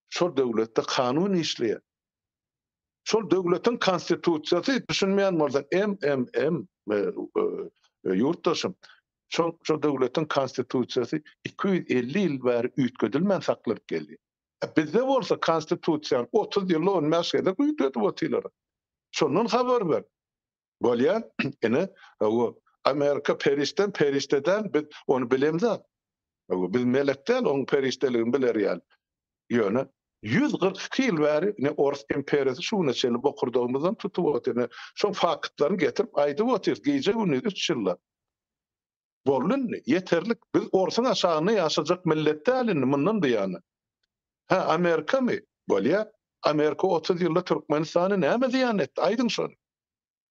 şol döwletde kanun işleýär. Şol döwletiň konstitusiýasy düşünmeýän bolsaň MMM ýurtdaşym, şol şol döwletiň konstitusiýasy 250 ýyl bäri üýtgedilmän saklanyp gelýär. Bizde bolsa konstitusiýany 30 ýylda 15 gezek üýtgedip otyrlar. Şondan habar ber. Bolýar, ine, hawa, Amerika perişdem, perişde däl, biz ony bilemzok. Hawa, biz melek däl, onuň perişdeligini biler ýaly. Ýöne 142 ýyl bäri ine Orus imperiýasy şu güne çenli bokurdagymyzdan tutup otyr. Ine, şoň faktlaryny getirip aýdyp otyrys gije-gündiz üç ýyllap. Boldy indi, ýeterlik. Biz orsuň aşagynda ýaşajak millet däl indi mundan buýana. Hä, Amerikamy? Bolýa. Amerika 30 ýylda Türkmenistana näme zyýan etdi? Aýdyň şony.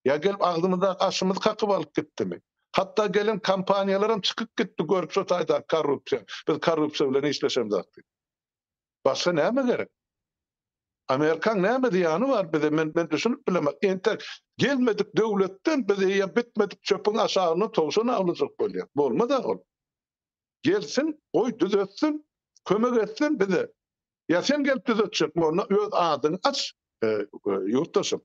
Ýa gelip agzymyzdaky aşymyzy kakyp alyp gitdimi? Hatda gelen kompaniýalaram çykyp gitdi görüp şo taýdaky korrupsiýa. Biz korrupsiýa bilen işleşemzok diýip. Başga näme gerek? Amerikaň näme zyýany bar bize men men düşünip bilemok. Entek gelmedik döwletden biz eýýäm bitmedik çöpüň aşagyndan towşan awlajak bolýar. Bolmaz-a ol. Gelsin, goý düzetsin, kömek etsin bize. Ýa sen gelip düzetjekmi onda öz adyňy aç ýurtdaşym.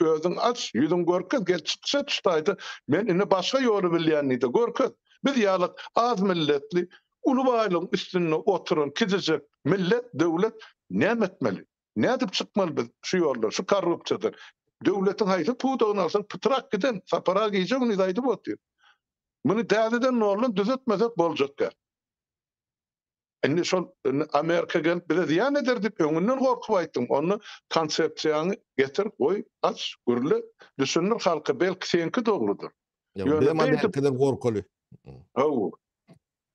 Özüň aç, ýüzüň görkez, gel çykyş et şu taýda, men indi başga ýoly bilýän diýde görkez. Biz ýaly az milletli, uly baýlygyň üstünde oturan kiçijek millet, döwlet näme etmeli? Nädip çykmaly biz şu ýoldan, şu korrupsiýadan? Döwletiň haýsy pudagyny alsaň pytrak giden, Sapar aga gije-gündiz aýdyp otyr. Muny täzeden noldan düzetmesek boljak däl. Indi şol indi Amerika gelip bize zyýan eder diýip öňünden gorkup aýtdyň. Onda konsepsiýaňy getir, goý, aç, gürle, düşündir halka, belki seňki dogrudyr. Ýöne bizem Amerikadan gorkaly. Hawa.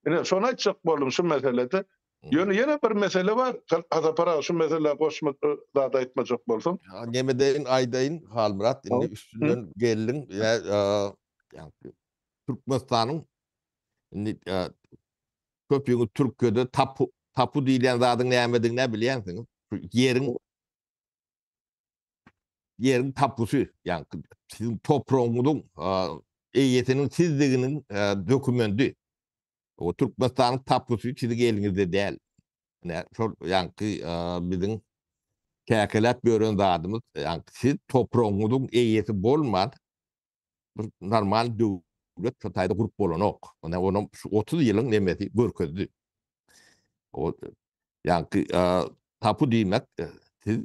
Ine şony aýtjak boldum şu meselede. Ýöne ýene bir mesele bar. Sapar aga şu meselä goşma zat aýtmajak bolsaň. Neme deýin aýdaýyn Halmyrat indi üstünden geldiň. Ýa Türkmenistanyň indi köpüňiz Türkiýede tapu tapu diýilýän zadyň nämedigini bilýänsiňiz. Şu ýeriň ýeriň tapusy, ýagny siziň topragyňyzyň eýesiniň sizdiginiň dokumendi. O Türkmenistanyň tapusy siziň eliňizde däl. Ine, şol ýaňky biziň käkeläp ýören zadymyz, ýagny siz topragyňyzyň eýesi bolman bir normal döwlet şu taýda gurup bolanok. Ona onuň şu 30 ýylyň nemesi görkezdi. O ýaňky tapu diýmek siz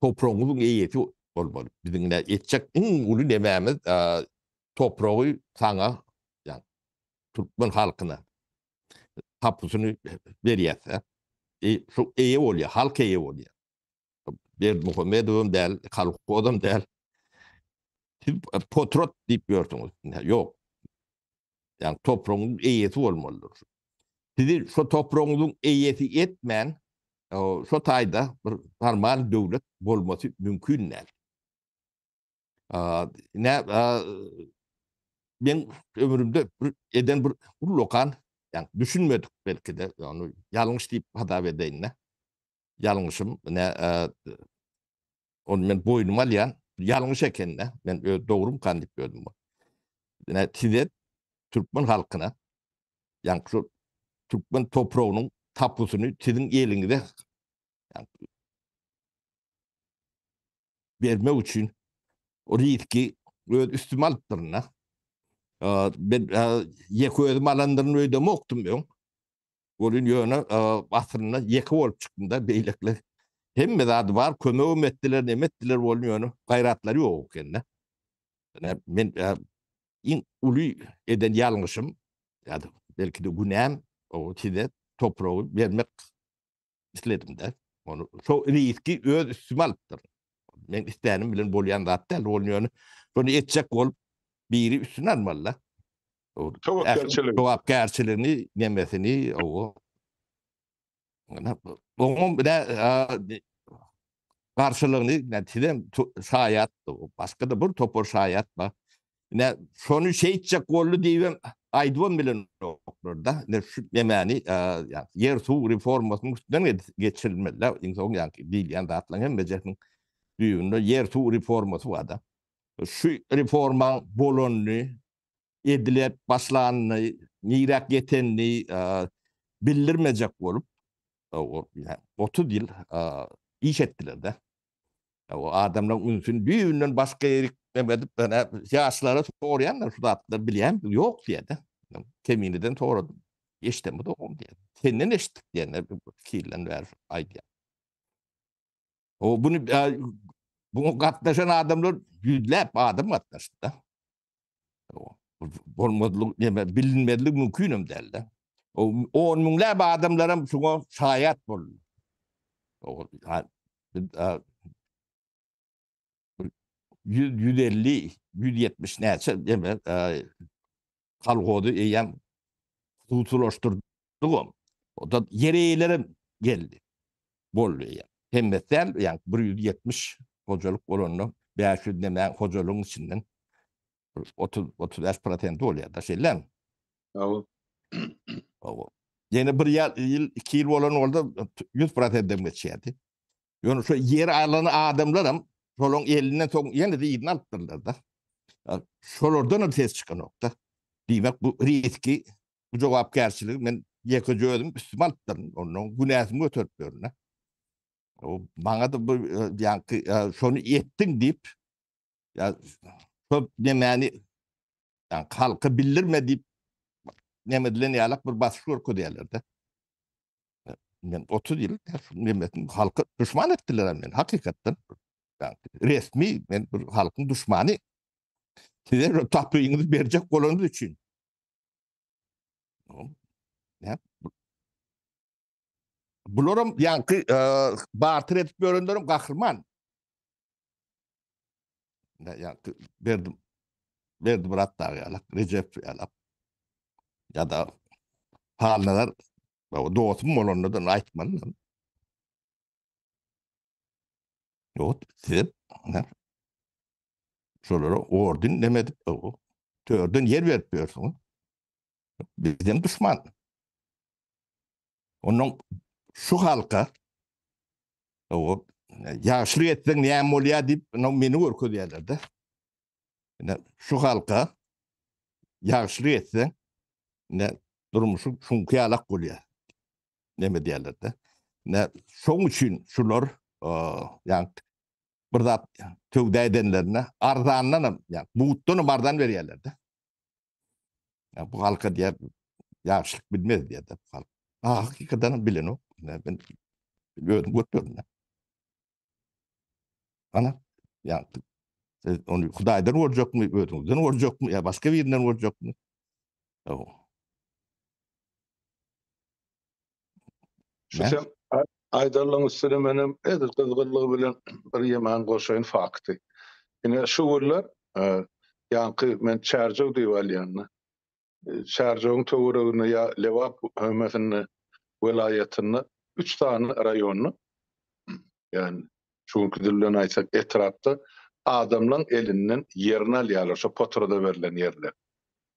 topragyňyzyň eýesi bolmaly. Biziň ne etjek iň uly nemämiz topragy saňa, ýa türkmen halkyna tapusyny berýärse, e, şu eýe bolýar, halk eýe bolýar. Berdimuhamedowam däl, kolhozam däl. Siz potrat diýip ýörsüňiz. Ýok. Ýagny topragyň eýesi bolmalydyr. Sizi şo topragyňyzyň eýesi etmän, şo taýda bir normal döwlet bolmasy mümkin däl. Ne men ömrümde bir eden bir ullakan, ýagny düşünmedik belki-de, ony ýalňyş diýip hasap edeýin-de. Ýalňyşym, ne ony men boýnuma alýan, ýalňyş eken-de, men öz dogrumkan diýip ýördüm. Ne size türkmen halkyna, ýagny şu türkmen topragynyň tapusyny siziň eliňize bermek üçin o riski öz üstüme alypdyryn-da. Men ýeke özüm alandyryn öýdemokdym öň. Welin ýöne aslynda ýeke bolup çykdym-da, beýlekiler hemme zady bar, kömegem etdiler, neme etdiler welin ýöne gaýratlary ýok eken-de. Men iň uly eden ýalňyşym, ýa-da belki-de günäm, o size topragy bermek isledim-de. Ony şo riski öz üstüme alypdyryn. Men islänim bilen bolýan zat däl, ol ýöne şony etjek bolup biri üstüne almaly-da. Jogapkärçilik. Jogapkärçiligini, nemesini, owo. Oňam bir garşylygyny men sizem şaýat, başga-da bir topar şaýat bar. Ine, şony şeýtjek boldy diýibem aýdybam bilenoklar-da. Ine şu nemäni, ýer-suw reformasynyň üstünden geçirilmeli-dä. Iň soň ýaňky diýilýän zatlaryň hemmejesiniň. Düýbünde ýer-suw reformasy bar-da. Şu reformaň bolanyny, edilip başlanyny, niräk ýetenini bildirmejek bolup, 30 ýyl iş etdiler-de. O adamlaryň ünsüni düýbünden başga ýerik edip, ýaşlara soraýanlar şu zatlary bilýärmi? Ýok diýýär-de. Kemineden soradym. Eşidemok ogum diýýär. Senden eşitdik diýende iki ýyldan bäri aýdýar. O bunu buňa gatnaşan adamlar ýüzläp adam gatnaşdy. Bolmazlyk, näme bilinmezlik mümkin hem däldi. O on müňläp adamlaram şuňa şaýat boldy. O 100, 150, 170 näçe näme kolhozy eýýäm hususylaşdyrdygam. O da ýer eýelerem geldi. Boldy eýýäm. Hemmesi däl, ýa 170 hojalyk bolanda 500 näme hojalygyň içinden 30 35 prosenti bolýar da şeýlemi? Hawa. Hawa. Ýene bir ýyl, 2 ýyl bolan bolsa 100 prosentden geçýärdi. Ýöne şu ýer alan adamlaram şolaryň elinden soň ýene-de yzyna alypdyrlar-da. Şolardan hem ses çykanok-da. Diýmek bu riski, bu jogapkärçiligi men ýekeje özüm üstüme alypdyryn. Ondan günäsini göterip ýörün-de. O maňa-da bu ýaňky şony etdiň diýip, ýa şo nemäni ýa halka bildirme diýip neme edilen ýalak bir basyş görkezýärler-de. Men 30 ýyl nemesin halka düşman etdiler men hakykatdan. Resmi men bir halkyň düşmany. Size tapyňyzy berjek bolanyňyz üçin. Ne? Bularam ýaňky e, barter edip ýörenlerim gahryman. Ne ýaňky berdim. Berdi Murat dagy ýalak, Recep ýalak. Ya da Halnazar dostum bolanda da aýtmaly. Ýok, siz ne? Şolara orden neme edip, törden ýer berip ýörsüňiz. Bizem düşman. Ondan şu halka o ýagşylyk etseň näme bolýar diýip, meni görkezýärler-de. Ine şu halka ýagşylyk etseň, ine durmuşy şuňky ýalak bolýar. Näme diýerler-de. Ine şoň üçin şular ýa bir zat söwda edenlerine arzandan hem, ýa butdan hem arzan berýärler-de. Ya bu halka diýer ýagşylyk bilmez diýer bu halk. Ha, hakykatdan hem bilenok. Men özüm görüp ýörün. Ana, ýa siz ony Hudaýdan görjekmi, özüňizden görjekmi, ýa başga birinden görjekmi? Şu sen aýdanlaryň üstüne menem edil gyzgynlygy bilen bir ýeman goşaýyn fakty. Ine şu günler e, ýaňky men Çärjew diýip alýan. Çärjewiň töwereginde ýa Lebap hömesinde welaýatynda 3 sany raýonda ýani şu günki dil bilen aýtsak etrapda adamlaryň elinden ýerini alýarlar şo potrada berlen ýerler.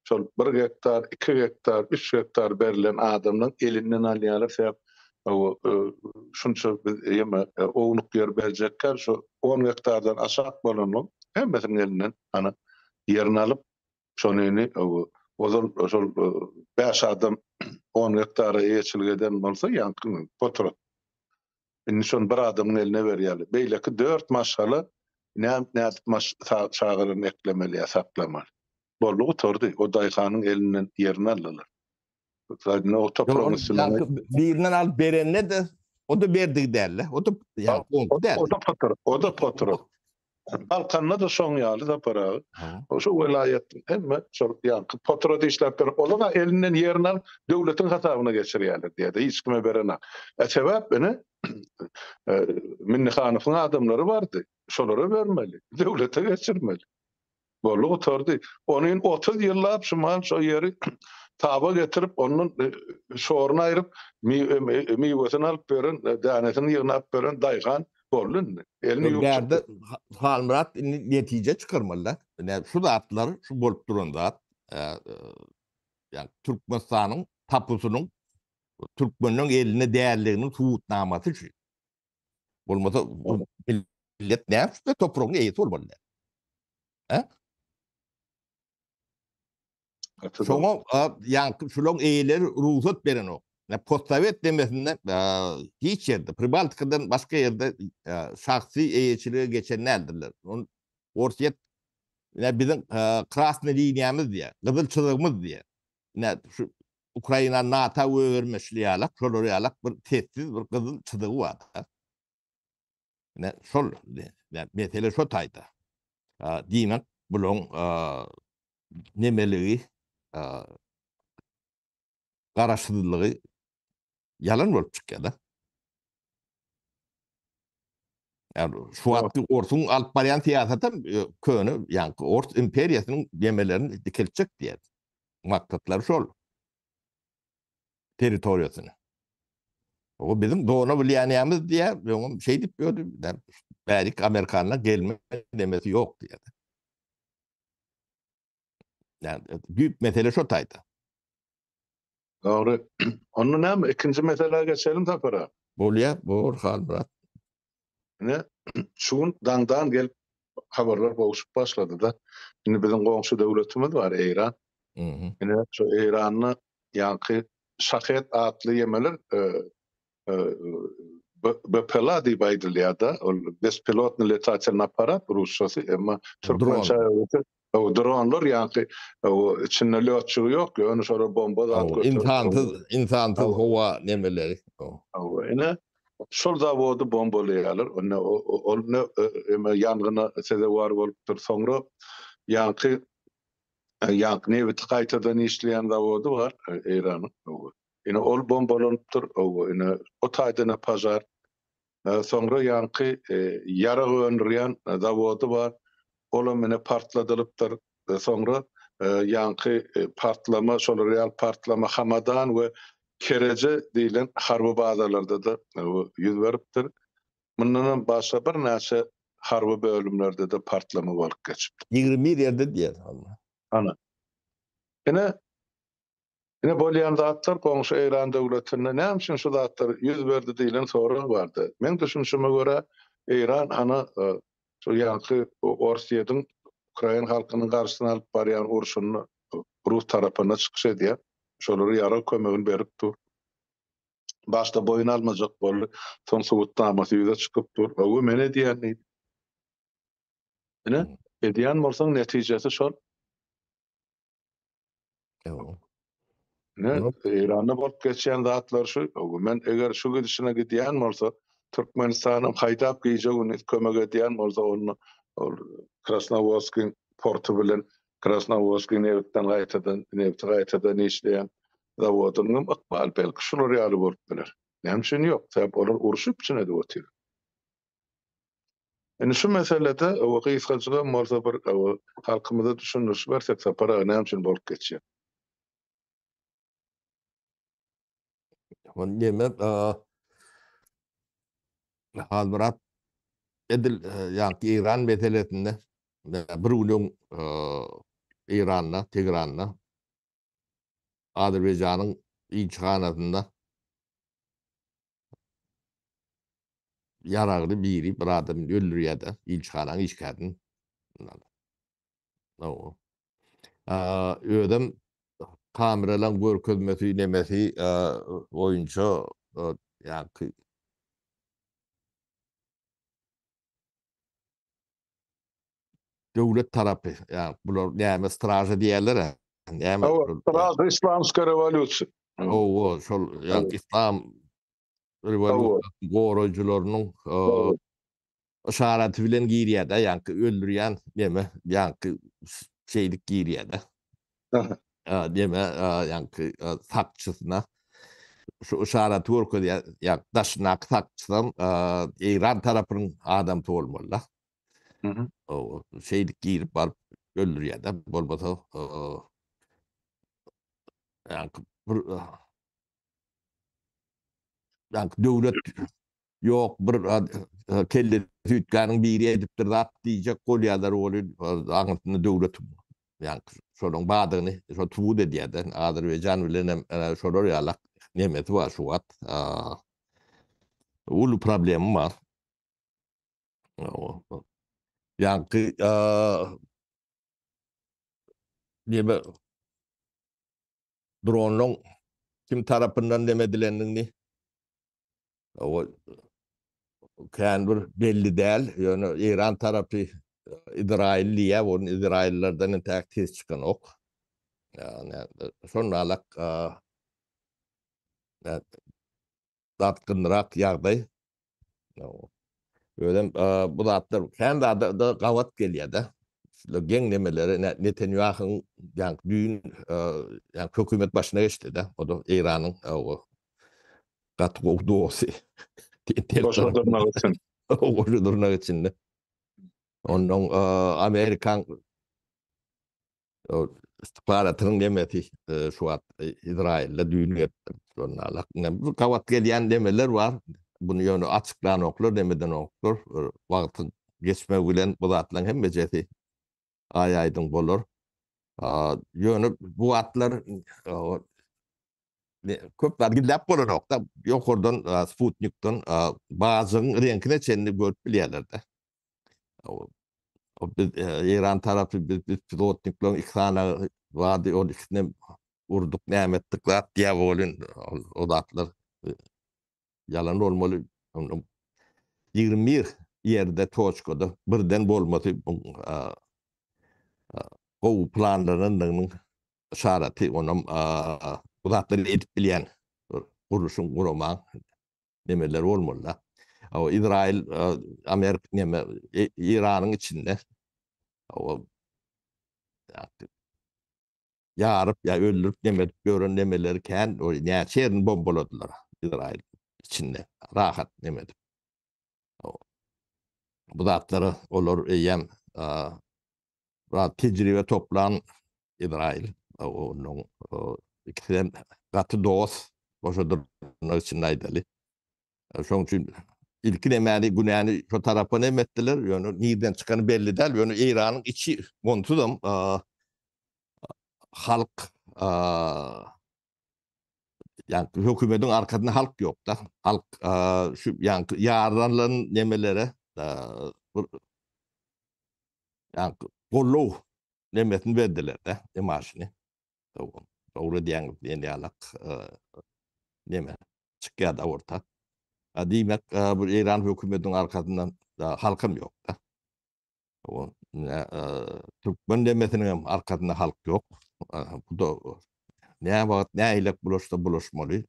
Şol bir gektar, iki gektar, üç gektar berlen adamlaryň elinden alýarlar sebäp şunça biz ýeme ownuk ýer berjekkä şu 10 gektardan aşak bolanlaryň hemmesiniň elinden ana ýerini alyp şony indi ozal şol 5 adam 10 gektara eýeçilik eden bolsa ýaňky potrat indi şony bir adamyň eline berýärler. Beýleki 4 maşgala nädip çagalaryny eklemeli ýa saklamaly. Boldy gutardy. O daýhanyň elinden ýerini aldylar. Zaten o topragyň üstüne birinden alyp berende de o da berdigi däl. O da ýa o däl. O da potur, o da potur. Balkanda da şoň ýaly Sapar aga. O şu welaýat hemme şol ýaňky potura işläp ber. Olar da elinden ýerini alyp döwletiň hasabyna geçirýärler diýýär. Hiç kime berenak. E sebäp ine e, Minnihanowyň adamlary bardy. Şolara bermeli. Döwlete geçirmeli. Boldy gutardy. Onuň 30 ýyllap şu mal şo ýeri taba getirip, ondan e, şoruny aýryp, e, miwesini alyp beren, e, dänesini ýygnap beren daýhan boldy indi. Elini ýuwup Bärde Halmyrat indi netije çykarmaly. Ine şu zatlar, şu bolup duran zat, ýa Türkmenistanyň tapusynyň türkmeniň elinde däldiginiň subutnamasy şu. Bolmasa. Millet näme üçin topragyň eýesi bolmaly däl? Hä? Şoňa ýaňky şulaň eýeleri rugsat berenok. Ne postsowet demesinde hiç ýerde, Pribaltikadan başga ýerde şahsy eýeçilige geçen däldirler. Ony Orsýet ine biziň krasnyý liniýamyz diýýär, gyzyl çyzygymyz diýýär. Ine şu Ukraina NATO goýbermeşli ýalak, şolar ýalak bir sessiz bir gyzyl çyzygy bar. Ine şol mesele şo taýda. Diýmek, bulaň nemeligi garaşsyzlygy ýalan bolup çykýar-da. Yani şu wagtky Orsuň alyp barýan syýasatam e, köne, ýaňky Ors imperiýasynyň nemelerini dikeltjek diýýär. Maksatlary şol. Territoriýasyny. O biziň dona bilýänimiz diýýär, öňem şeýdip ýördi. Bärik Amerikanlar gelme demesi ýok diýýär. Yani düýp mesele şo taýda. Dogry. Onda näme, ikinji meselä geçelim Sapar aga. Bolýar, bor Halmyrat. Ine, şu gün daňdan gelip habarlar gowşup başlady-da. Indi biziň goňşy döwletimiz bar, Eýran. Ine, şu Eýranda ýaňky Şahed atly ýemeler BPLA diýip aýdylýar-da, ol bespilotnyý letatelnyý apparat rusçasy, emma türkmençe o dronlar ýaňky o içinde lýotçygy ýok, ýöne şolar bomba zat göterip. Insansyz, insansyz howa nemeleri. Hawa, ine şol zawody bombalaýarlar. Onda ol ne eme ýangyna sezewar bolupdyr. Soňra ýaňky ýaňky nebiti gaýtadan işleýän zawody bar Eýranyň. Ine ol bombalanypdyr, ine o taýdan pažar. Soňra ýaňky ýarag öndürýän zawody bar, olam ine partladylypdyr. Soňra ýaňky partlama, şolar ýaly partlama Hamadan we Kereje diýlen harby bazalarda-da ýüz beripdir. Mundanam başga birnäçe harby bölümlerde-de partlama bolup geçipdir. 21 ýerde diýýär. Ana. Ine, Ine bolýan zatlar goňşy Eýran döwletinde näme üçin şu zatlar ýüz berdi diýlen sorag bardy. Meň düşünişime görä Eýran ana şu ýaňky Orsýetiň ukrain halkynyň garşysyna alyp barýan urşunda rus tarapynda çykyş edýär. Şolara ýarag kömegini berip dur. Başda boýun almajak boldy. Soň subutnamasy ýüze çykyp dur. Hawa men edýän diýdi. Ine edýän bolsaň netijesi şol. Ne, Eýranda bolup geçýän zatlar şu. Men eger şu gidişine gidýän bolsa, Türkmenistanyň haýdap gije-gündiz kömek edýän bolsa, onda ol Krasnowodskiň porty bilen Krasnowodskiň nebitden gaýtadan, nebiti gaýtadan işleýän zawodynyň hem ykbaly belki şular ýaly bolup biler. Näme üçin ýok? Sebäp olar urşy üpjün edip otyr. Indi şu meselede owa gysgajygam bolsa bir owa halkymyza düşündiriş bersek Sapar aga näme üçin bolup geçýär? Ony neme Halmyrat edil ýaňky Eýran meselesinde bir gün öň Eýranda, Tegranda Azerbaýjanyň ilçihanasynda Ýaragly biri bir adamy öldürýär-de, ilçihanaň işgärini. Özem kameralaryň görkezmesi, nemesi boýunça ýaňky döwlet tarapy, ýa bular näme straža diýerler-ä. Näme? Straža islamskiý rewolýusiýa. Hawa, şol ýa islam rewolýusiýasynyň goraýjylarynyň yşaraty bilen girýär-de, ýaňky öldürýän neme, ýaňky şeýdip girýär-de. Neme, ýaňky sakçysyna şu yşaraty görkezýär, ýa daşyndaky sakçysam Eýran tarapynyň adamsy bolmaly-da. Şeýdip girip baryp öldürýär-de, bolmasa ýaňky bir ýaňky döwlet ýok bir kelle süýtgäniň biri edipdir zat diýjek bolýarlar welin aňyrsynda döwlet ýaňky şonuň bardygyny şo subut edýär-de. Azerbaýjan bilen hem şolar ýalak nemesi bar şu wagt. Uly problemi bar. Ýaňky neme dronlaryň kim tarapyndan neme edilendigini o kän bir belli däl. Ýöne Eýran tarapy Izrail diýýär, ony Izraillerden entäk ses çykanok. Ýagny şonda alak dartgynlyrak ýagdaý. Özem bu zatlar kän zada gabat gelýär-de. Geň nemeleri Netanýahuň ýa düýn ýa hökümet başyna geçdi-de. O da Eýranyň gaty gowy dosty. Goşa dyrnak içinde. Goşa dyrnak içinde. Ondan Amerikan istihbaratynyň nemesi şu wagt Izrailde düýn gelipdir. Bu gabat gelýän nemeler bar. Bunu ýöne açyklanoklar, nemedenoklar. Wagtyň geçmegi bilen bu zatlaryň hemmejesi aý-aýdyň bolar. Ýöne bu wagtlar köp zat gizläp bolanok-da. Ýokardan sputnikden bajygyň reňkine çenli görüp bilýärler-de. Biz Eýran tarapy biz biz pilotnikleriň iki sany bardy, ol ikisini urduk, näme etdik zat diýýär welin o zatlar ýalan bolmaly. 21 ýerde toçkada birden bolmasy gowy planlanandygynyň yşaraty, onam bu zatlary edip bilýän gurluşyň guramaň nemeler bolmaly-da. O Izrail, Amerika neme Eýranyň içinde o ýaryp ýa öldürip neme edip ýören nemeleri kän, o näçe ýerini bombaladylar Izrail içinde rahat neme edip. Bu zatlara olar eýýäm Biraz tejribe toplan Izrail. Onuň ikisi hem gaty dost. Goşa dyrnak içinde aýdaly. Şonuň üçin ilki nemäni günäni şo tarapa neme etdiler. Ýöne nirden çykany belli däl. Ýöne Eýranyň içi onsuzam halk ýa hökümetiň arkasynda halk ýok-da. Halk şu ýa ýaranlaryň nemelere bir ýa gollow nemesini berdiler-de, emaşyny. Dogry edýäňiz diýen ýalak neme çykýar-da orta. Diýmek, bu Eýran hökümetiniň arkasynda halkam ýok-da. O türkmen demesiniň hem arkasynda halk ýok. Bu da nä wagt nähilek bulaşsa bulaşmaly.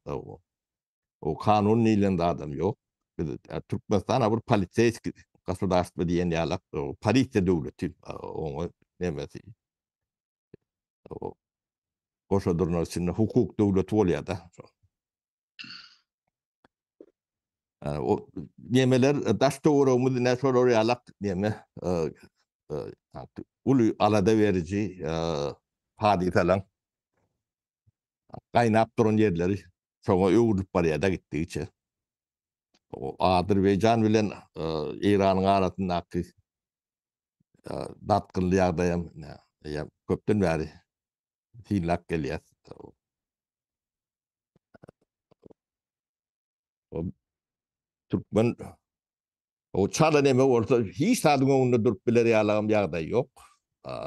O kanun diýlen zadam ýok. Biz Türkmenistan bir poliseýski gosudarstwo diýen ýalak polisiýa döwleti oňa nemesi. Goşa durnar içinde hukuk döwleti bolýar-da. O nemeler daş töweregimiz ne şolar ýalak neme uly alada beriji hadysalaň gaýnap duran ýerleri şoňa öwrülip barýar-da gitdigiçe. O Azerbaýjan bilen Eýranyň arasyndaky dartgynly ýagdaýam köpden bäri synlap gelýär. O türkmen o çala neme bolsa hiç zadyň öňünde durup biler ýalagam ýagdaý ýok.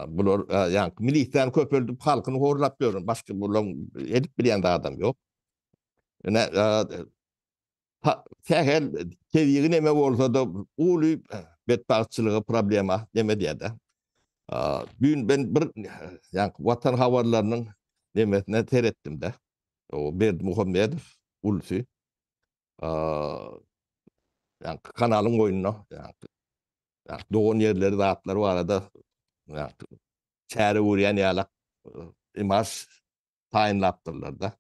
Bular ýa milisany köpeldip halkyny horlap ýörün. Başga bular edip bilýän zadam ýok. Ine sähel tebigy neme bolsa-da uly betbagtçylyga problema neme diýýär-de. Düýn ben bir ýa Watan habarlarynyň nemesine seretdim-de. O Berdimuhamedow ulusy ýa kanalyň boýunda ýa dogan ýerleri zatlar barada ýa çäre görýän ýalak imaž taýynlapdyrlar-da.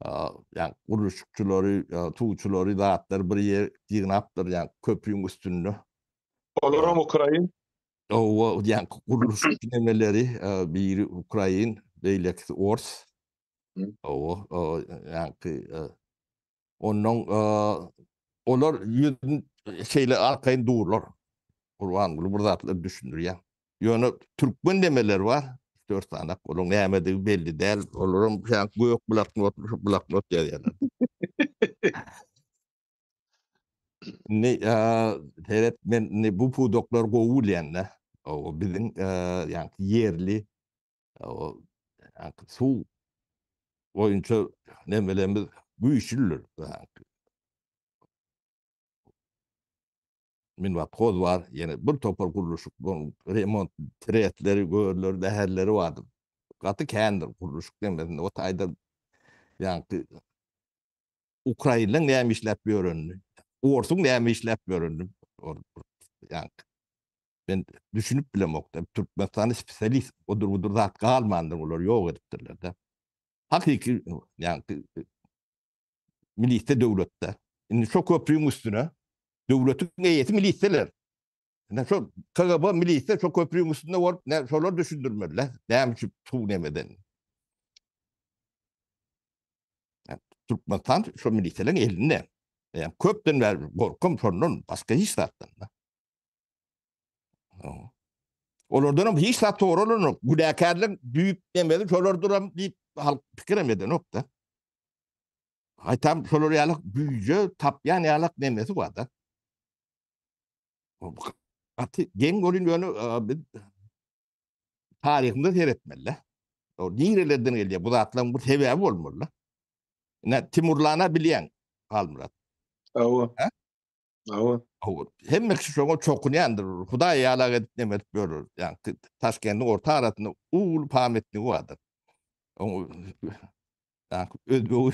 Ýa gurluşykçylary, suwçulary zatlar bir ýer ýygnapdyr, ýa köprüň üstünde. Olaram ukrain. Owa, ýa gurluşyk nemeleri biri ukrain, beýlekisi ors. Owa, ýaňky ondan olar ýüzün şeýle arkaýyn durlar. Gurbanguly bir zatlar düşündirýär. Ýöne türkmen demeler bar. 4 sany olaryň nämedigi belli däl. Olaram ýaňky gök bloknot, bloknot ýazýarlar. Indi seret men indi bu pudaklar gowy bilýän-de. O biziň ýaňky ýerli o ýaňky suw boýunça nemelerimiz güýçlüdir. Minwathoz bar, ýene bir topar gurluşyk, remont tretleri, gölleri, bäherleri bardyr. Gaty kändir gurluşyk demesinde. O taýda ýaňky Ukrainleň näme işläp ýörenini, orsuň näme işläp ýörenini ýaňky men düşünip bilemok da. Türkmenistanda spesialist odur budur zat galmandyr, olary ýok edipdirler de. Hakyky ýaňky milisiýa döwletde. Indi şo köprüň üstüne döwletiň eýesi milisiýalar. Indi şo KGB milisiýa şo köprüň üstünde bolup, ne şolar düşündirmeliler. Näme üçin suw nemeden? Türkmenistan şo milisiýalaryň elinde. Yani köpden bäri gorkam şondan başga hiç zatdan da. Olardan hem hiç zat soralanok. Günäkärlik düýp demeli şolar duram diýip halk pikir hem edenok da. Haýtam şolar ýaly güýje tapýan ýalak nemesi bar da. Gaty geň bolýan ýöne biz taryhymyza seretmeli. O nirelerden gelýär? Bu zatlaryň bir sebäbi bolmaly. Ine Timurlana bilýän Halmyrat. Hawa. Hawa. Hawa. Hemme kişi şoňa çokunýandyr. Hudaý ýalak edip neme edip ýörür. Ýa Taşkendiň orta arasynda uly pametnigi bardyr. Özbegi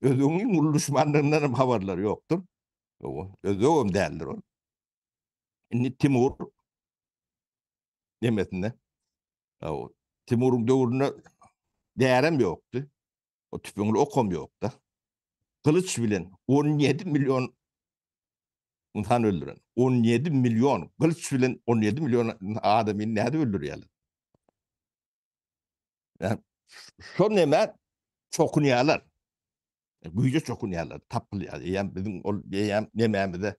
özbegiň iň uly duşmanlygyndan hem habarlary ýokdur. Hawa, özbegem däldir ol. Indi Timur nemesinde hawa, Timuryň döwründe därem ýokdy. O tüpeňli okam ýokdy. Gylyç bilen 17 million ynsan öldüren. 17 million gylyç bilen 17 million adamy nädip öldürýärler? Yani, şo neme çokunýarlar. Güýje çokunýarlar, tapylýar. Eýýäm biziň ol eýýäm nemämize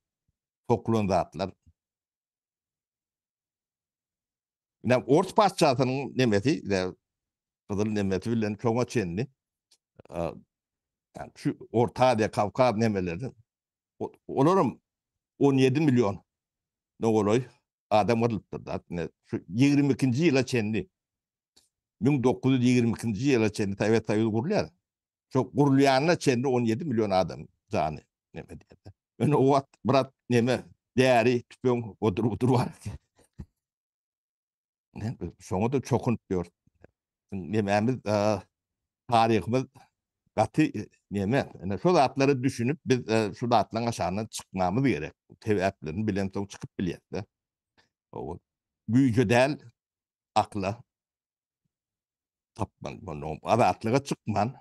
sokulan zatlar. Ine Ors patyşasynyň nemesi, gyzyl nemesi bilen şoňa çenli yani şu Orta Aziýa, Kawkaz nemeleri olaram 17 million golaý adam gyrylypdyr da. Şu 22-nji ýyla çenli 1922-nji ýyla çenli Sowet Soýuzy gurulýar. Şu gurulýanyna çenli 17 million adam jany neme diýdi. Ýöne o wagt brat neme däri, tüpeň odur budur bar. Ne şoňa da çokunyp ýör. Nemämiz taryhymyz gaty neme. Ene şu zatlara düşünip biz şu zatlaryň aşagyndan çykmamyz gerek. Sebäplerini bilen soň çykyp bilýäs-de. Güýje däl, akla tapman, azatlyga çykman,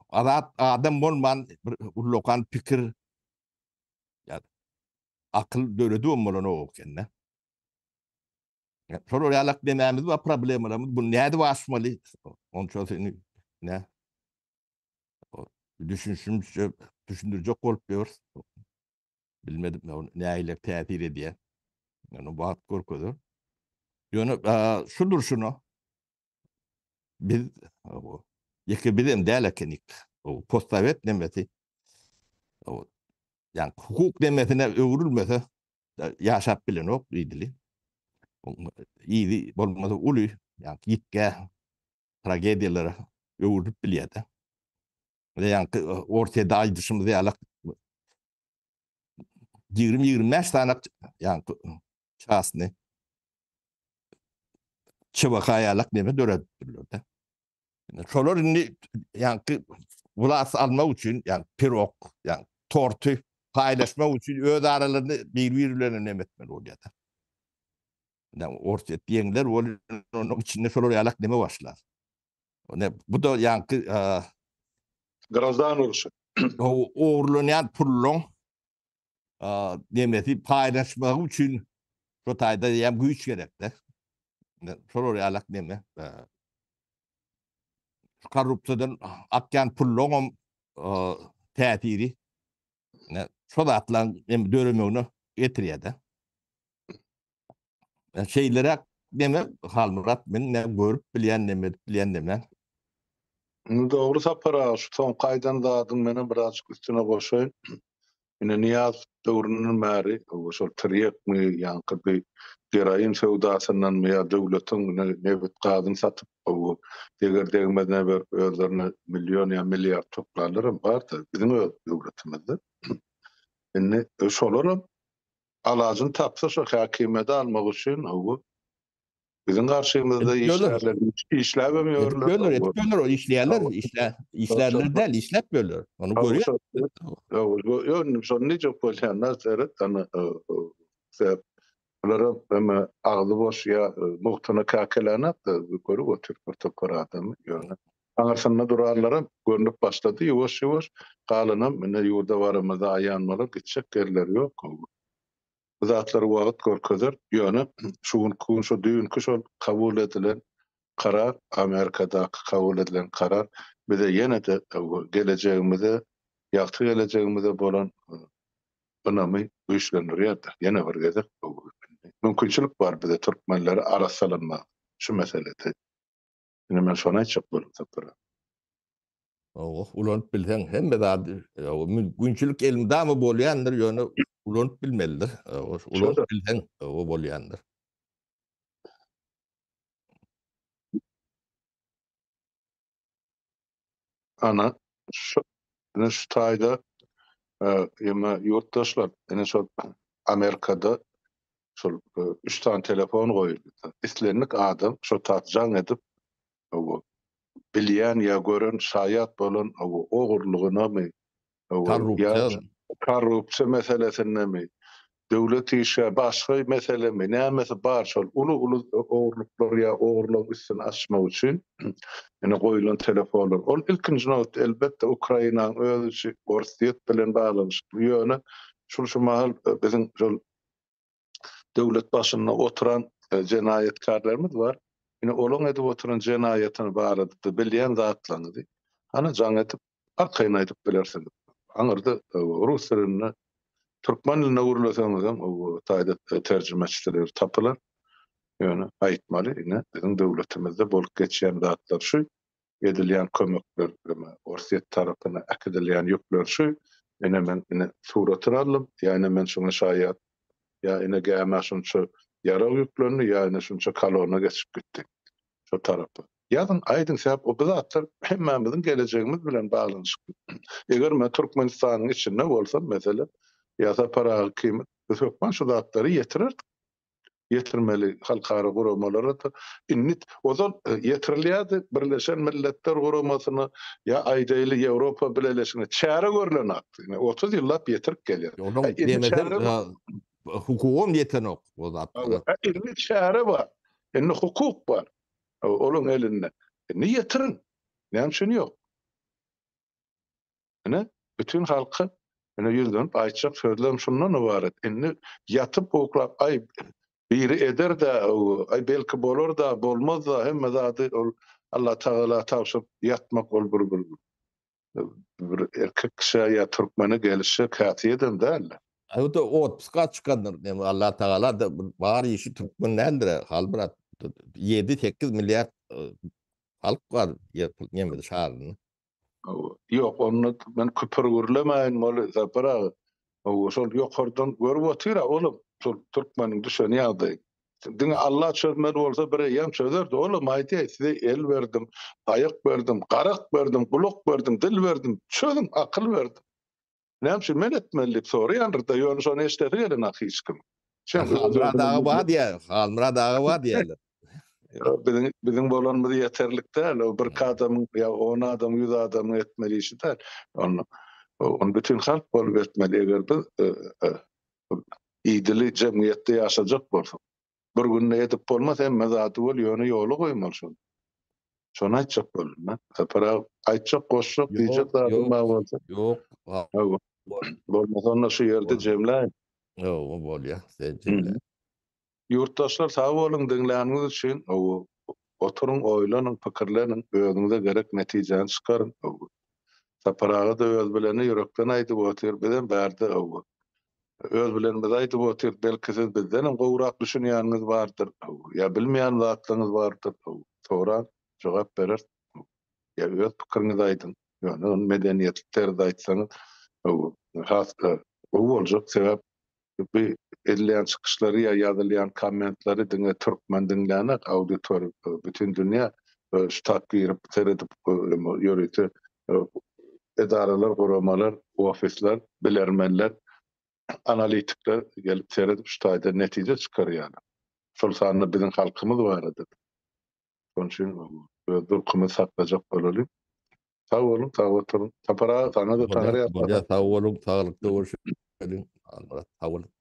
azat adam bolman bir ullakan pikir ýa akyl döredibem bolanok ekende. Şolar ýalak demämiz bar problemalarymyz. Bu nädip aşmaly? Onça seni ne? Düşünişimçe düşündirjek bolup ýörüs. Bilmedim nähili täsir edýär. Ýöne wagt görkezer. Ýöne şu durşuna biz ýeke biz hem däl ekenik. O postsowet nemesi ýa hukuk nemesine öwrülmese ýaşap bilenok diýdili. Yzy bolmasa uly, ýa ýitgä tragediýalara öwrülip bilýär-de. Ýa Orsýetde aýdyşymyz ýaly 20-25 sany ýa çasny ÇVK ýalak neme döredipdirler-de. Şolar indi ýaňky wlas almak üçin, ýa pirog, ýa torty paýlaşmak üçin öz aralarynda bir-biri bilen neme etmeli bolýar-da. Ýa Orsýet diýenler bol, onuň içinde şolar ýalak neme başlar. Ne bu da ýaňky Grajdan urşy. Ogurlanýan pulluň nemesi paýlaşmagy üçin şu taýda ýa güýç gerekde. Şolar ýalak neme. Şu korrupsiýadan akýan pulluňam täsiri şo zatlaryň hem döremegine getirýär-de. Şeýleräk neme Halmyrat men ne görüp bilýän neme edip bilýän neme. Dogry Sapar aga şu soňky aýdan zadyň menem birazjyk üstüne goşaýyn. Ine Nyýazow döwründen bäri şol tirýekmi, ýaňky bi geroin söwdasyndanmy ýa döwletiň nebit gazyny satyp deger degmezine berip özlerine million ýa milliard toplanlaram bardy biziň öz döwletimizde. Indi şolaram alajyny tapsa şo häkimiýeti almak üçin Biziň garşymyzda işlärler, işläbem ýörler. Edip ýörler, edip ýörler, o işleýärler, işlä, işlärler däl, işläp ýörler. Ony görýär. Ýok, şony diýjek bolýan, seret, ana, sebäp bulara hem agzy boş ýa mugtuna käkelänak-da görüp otyr bir topar adamy, ýöne aňyrsynda duranlaram görnüp başlady ýuwaş-ýuwaş, galanam ine ýurda baramyzda aýan bolar, gitjek ýerleri ýok. Bu zatlary wagt görkezer, ýöne şu günki gün şu düýnki şol kabul edilen karar, Amerikadaky kabul edilen karar bize ýene-de gelejegimize, ýagty gelejegimize bolan ynamy güýçlendirýärdir. Ýene bir gezek mümkinçilik bar bize türkmenlere arassalanmaga şu meselede. Ine men şony aýtjak boldum Sapar aga. Hawa, ulanyp bilseň hemme zady, mümkinçilik elmydama bolýandyr, ýöne ulanyp bilmelidir. Ulanyp bilseň, o bolýandyr. Ana, şu ine şu taýda ýa ýurtdaşlar, ine şol Amerikada şol üç sany telefon goýuldy. Islendik adam şo tat jaň edip, bilýän ýa gören şaýat bolan ogurlygynamy, Korrupsiýa. Korrupsiýa meselesindemi, döwlet işgär başga meselemi, nämesi bar şol uly-uly ogurlyklar ýa ogurlygyň üstüni açmak üçin ine goýulan telefonlar. Ol ilkinji nobatda elbetde Ukrainanyň öz içi Orsýet bilen baglanyşykly. Ýöne şul şu mahal biziň şol döwlet başynda oturan jenaýatkarlarymyz bar. Ine olaň edip oturan jenaýatyny barada bilýän zatlaryňyzy hany jaň edip arkaýyn aýdyp bilersiňiz. Aňyrda rus dilinde, türkmen dilinde gürleseňizem o taýda terjimeçiler tapylar. Ýöne aýtmaly, ine biziň döwletimizde bolup geçýän zatlar şu, edilýän kömekler, Orsýet tarapyna äkidilýän ýükler şu, ine men ine suratyny aldym, ýa ine men şuňa şaýat, ýa ine gämä şunça ýarag ýüklendi, ýa ine şunça kolonna geçip gitdi şo tarapa. Ýazyň, aýdyň, sebäp bu zatlar hemmämiziň gelejegimiz bilen baglanyşykly. Eger men Türkmenistanyň içinde bolsam, meselem, ýa Sapar aga ikimiz, biz hökman şu zatlary ýetirerdik. Ýetirmeli halkara guramalara-da. Indi ozal ýetirilýärdi Birleşen Milletler Guramasyna ýa aýdaýly Ýewropa Bileleşigine çäre görlenakdy. Ine 30 ýyllap ýetirip gelýär. Onuň demesem hukugam ýetenok o zatlara. Indi çäre bar. Indi hukuk bar. Olaň elinde. Indi ýetiriň. Näme üçin ýok? Ine, bütin halka ine ýüzlenip aýtjak sözlerim şundan ybarat. Indi ýatyp uklap, aý, biri eder-dä, aý, belki bolar-da, bolmaz-da, hemme zady ol Allatagala tabşyryp ýatmak ol bir bir bir erkek kişä ýa türkmene gelişjek häsiýedem däl-de. Aý, o-da otpuska çykandyr. Näme Allatagala-da bar işi türkmen däldir-ä, Halmyrat. Ýedi-sekiz milliard halk bar ýer nemede şarynda. Ýok, onda men küpür gürlemäýin moly Sapar aga. Hawa, şol ýokardan görüp otyr-a olam, şol türkmeniň düşen ýagdaýy. Diňe Alla çözmeli bolsa bir eýýäm çözerdi. Olam aýdýar, size el berdim, aýak berdim, garak berdim, gulak berdim, dil berdim, çözüň, akyl berdim. Näme üçin men etmeli diýip soraýandyr-da, ýöne şony eşidesi gelenok hiç kim. Halmyrat aga bar diýýär, Halmyrat aga bar diýýärler. Ýok, biziň biziň bolanymyz ýeterlik däl. O bir adamyň ýa on adamyň, ýüz adamyň etmeli işi däl. Ony ony bütin halk bolup etmeli. Eger biz idili jemgyýetde ýaşajak bolsak. Bir günde edip bolmaz hemme zady bol, ýöne ýola goýmaly şony. Şony aýtjak boldum men. Sapar aga, aýtjak, goşjak, diýjek zadyň bar bolsa. Ýok. Bolmasa onda şu ýerde jemläýin. Ýok, bolýar. Sen jemle. Ýurtdaşlar sag boluň diňläniňiz üçin. Oturyň, oýlanyň, pikirleniň, özüňize gerek netijäni çykaryň. Sapar aga-da öz bileni ýürekden aýdyp otyr, bizem bärde öz bilenimizi aýdyp otyr, belki siz bizdenem gowrak düşünýäniňiz bardyr, ýa bilmeýän zatlaryňyz bardyr, soraň, jogap bereris. Ýa öz pikiriňizi aýdyň, ýöne ony medeniýetli terzde aýtsaňyz has. Gowy boljak, sebäp bu edilýän çykyşlary ýa ýazylýan kommentleri diňe türkmen diňlänok, auditoriýa bütin dünýä şu tap girip seredip ýörite edaralar, guramalar, ofisler, bilermenler, analitikler gelip seredip şu taýda netije çykarýarlar. Şol sanda biziň halkymyz barada. Şonuň üçin öz durkumyzy saklajak bolalyň. Sag boluň, sag oturyň. Sapar aga, saňa-da Taňry ýalkasyn. Bolýar, sag boluň, saglykda görüşeliň. Halmyrat, sag boluň.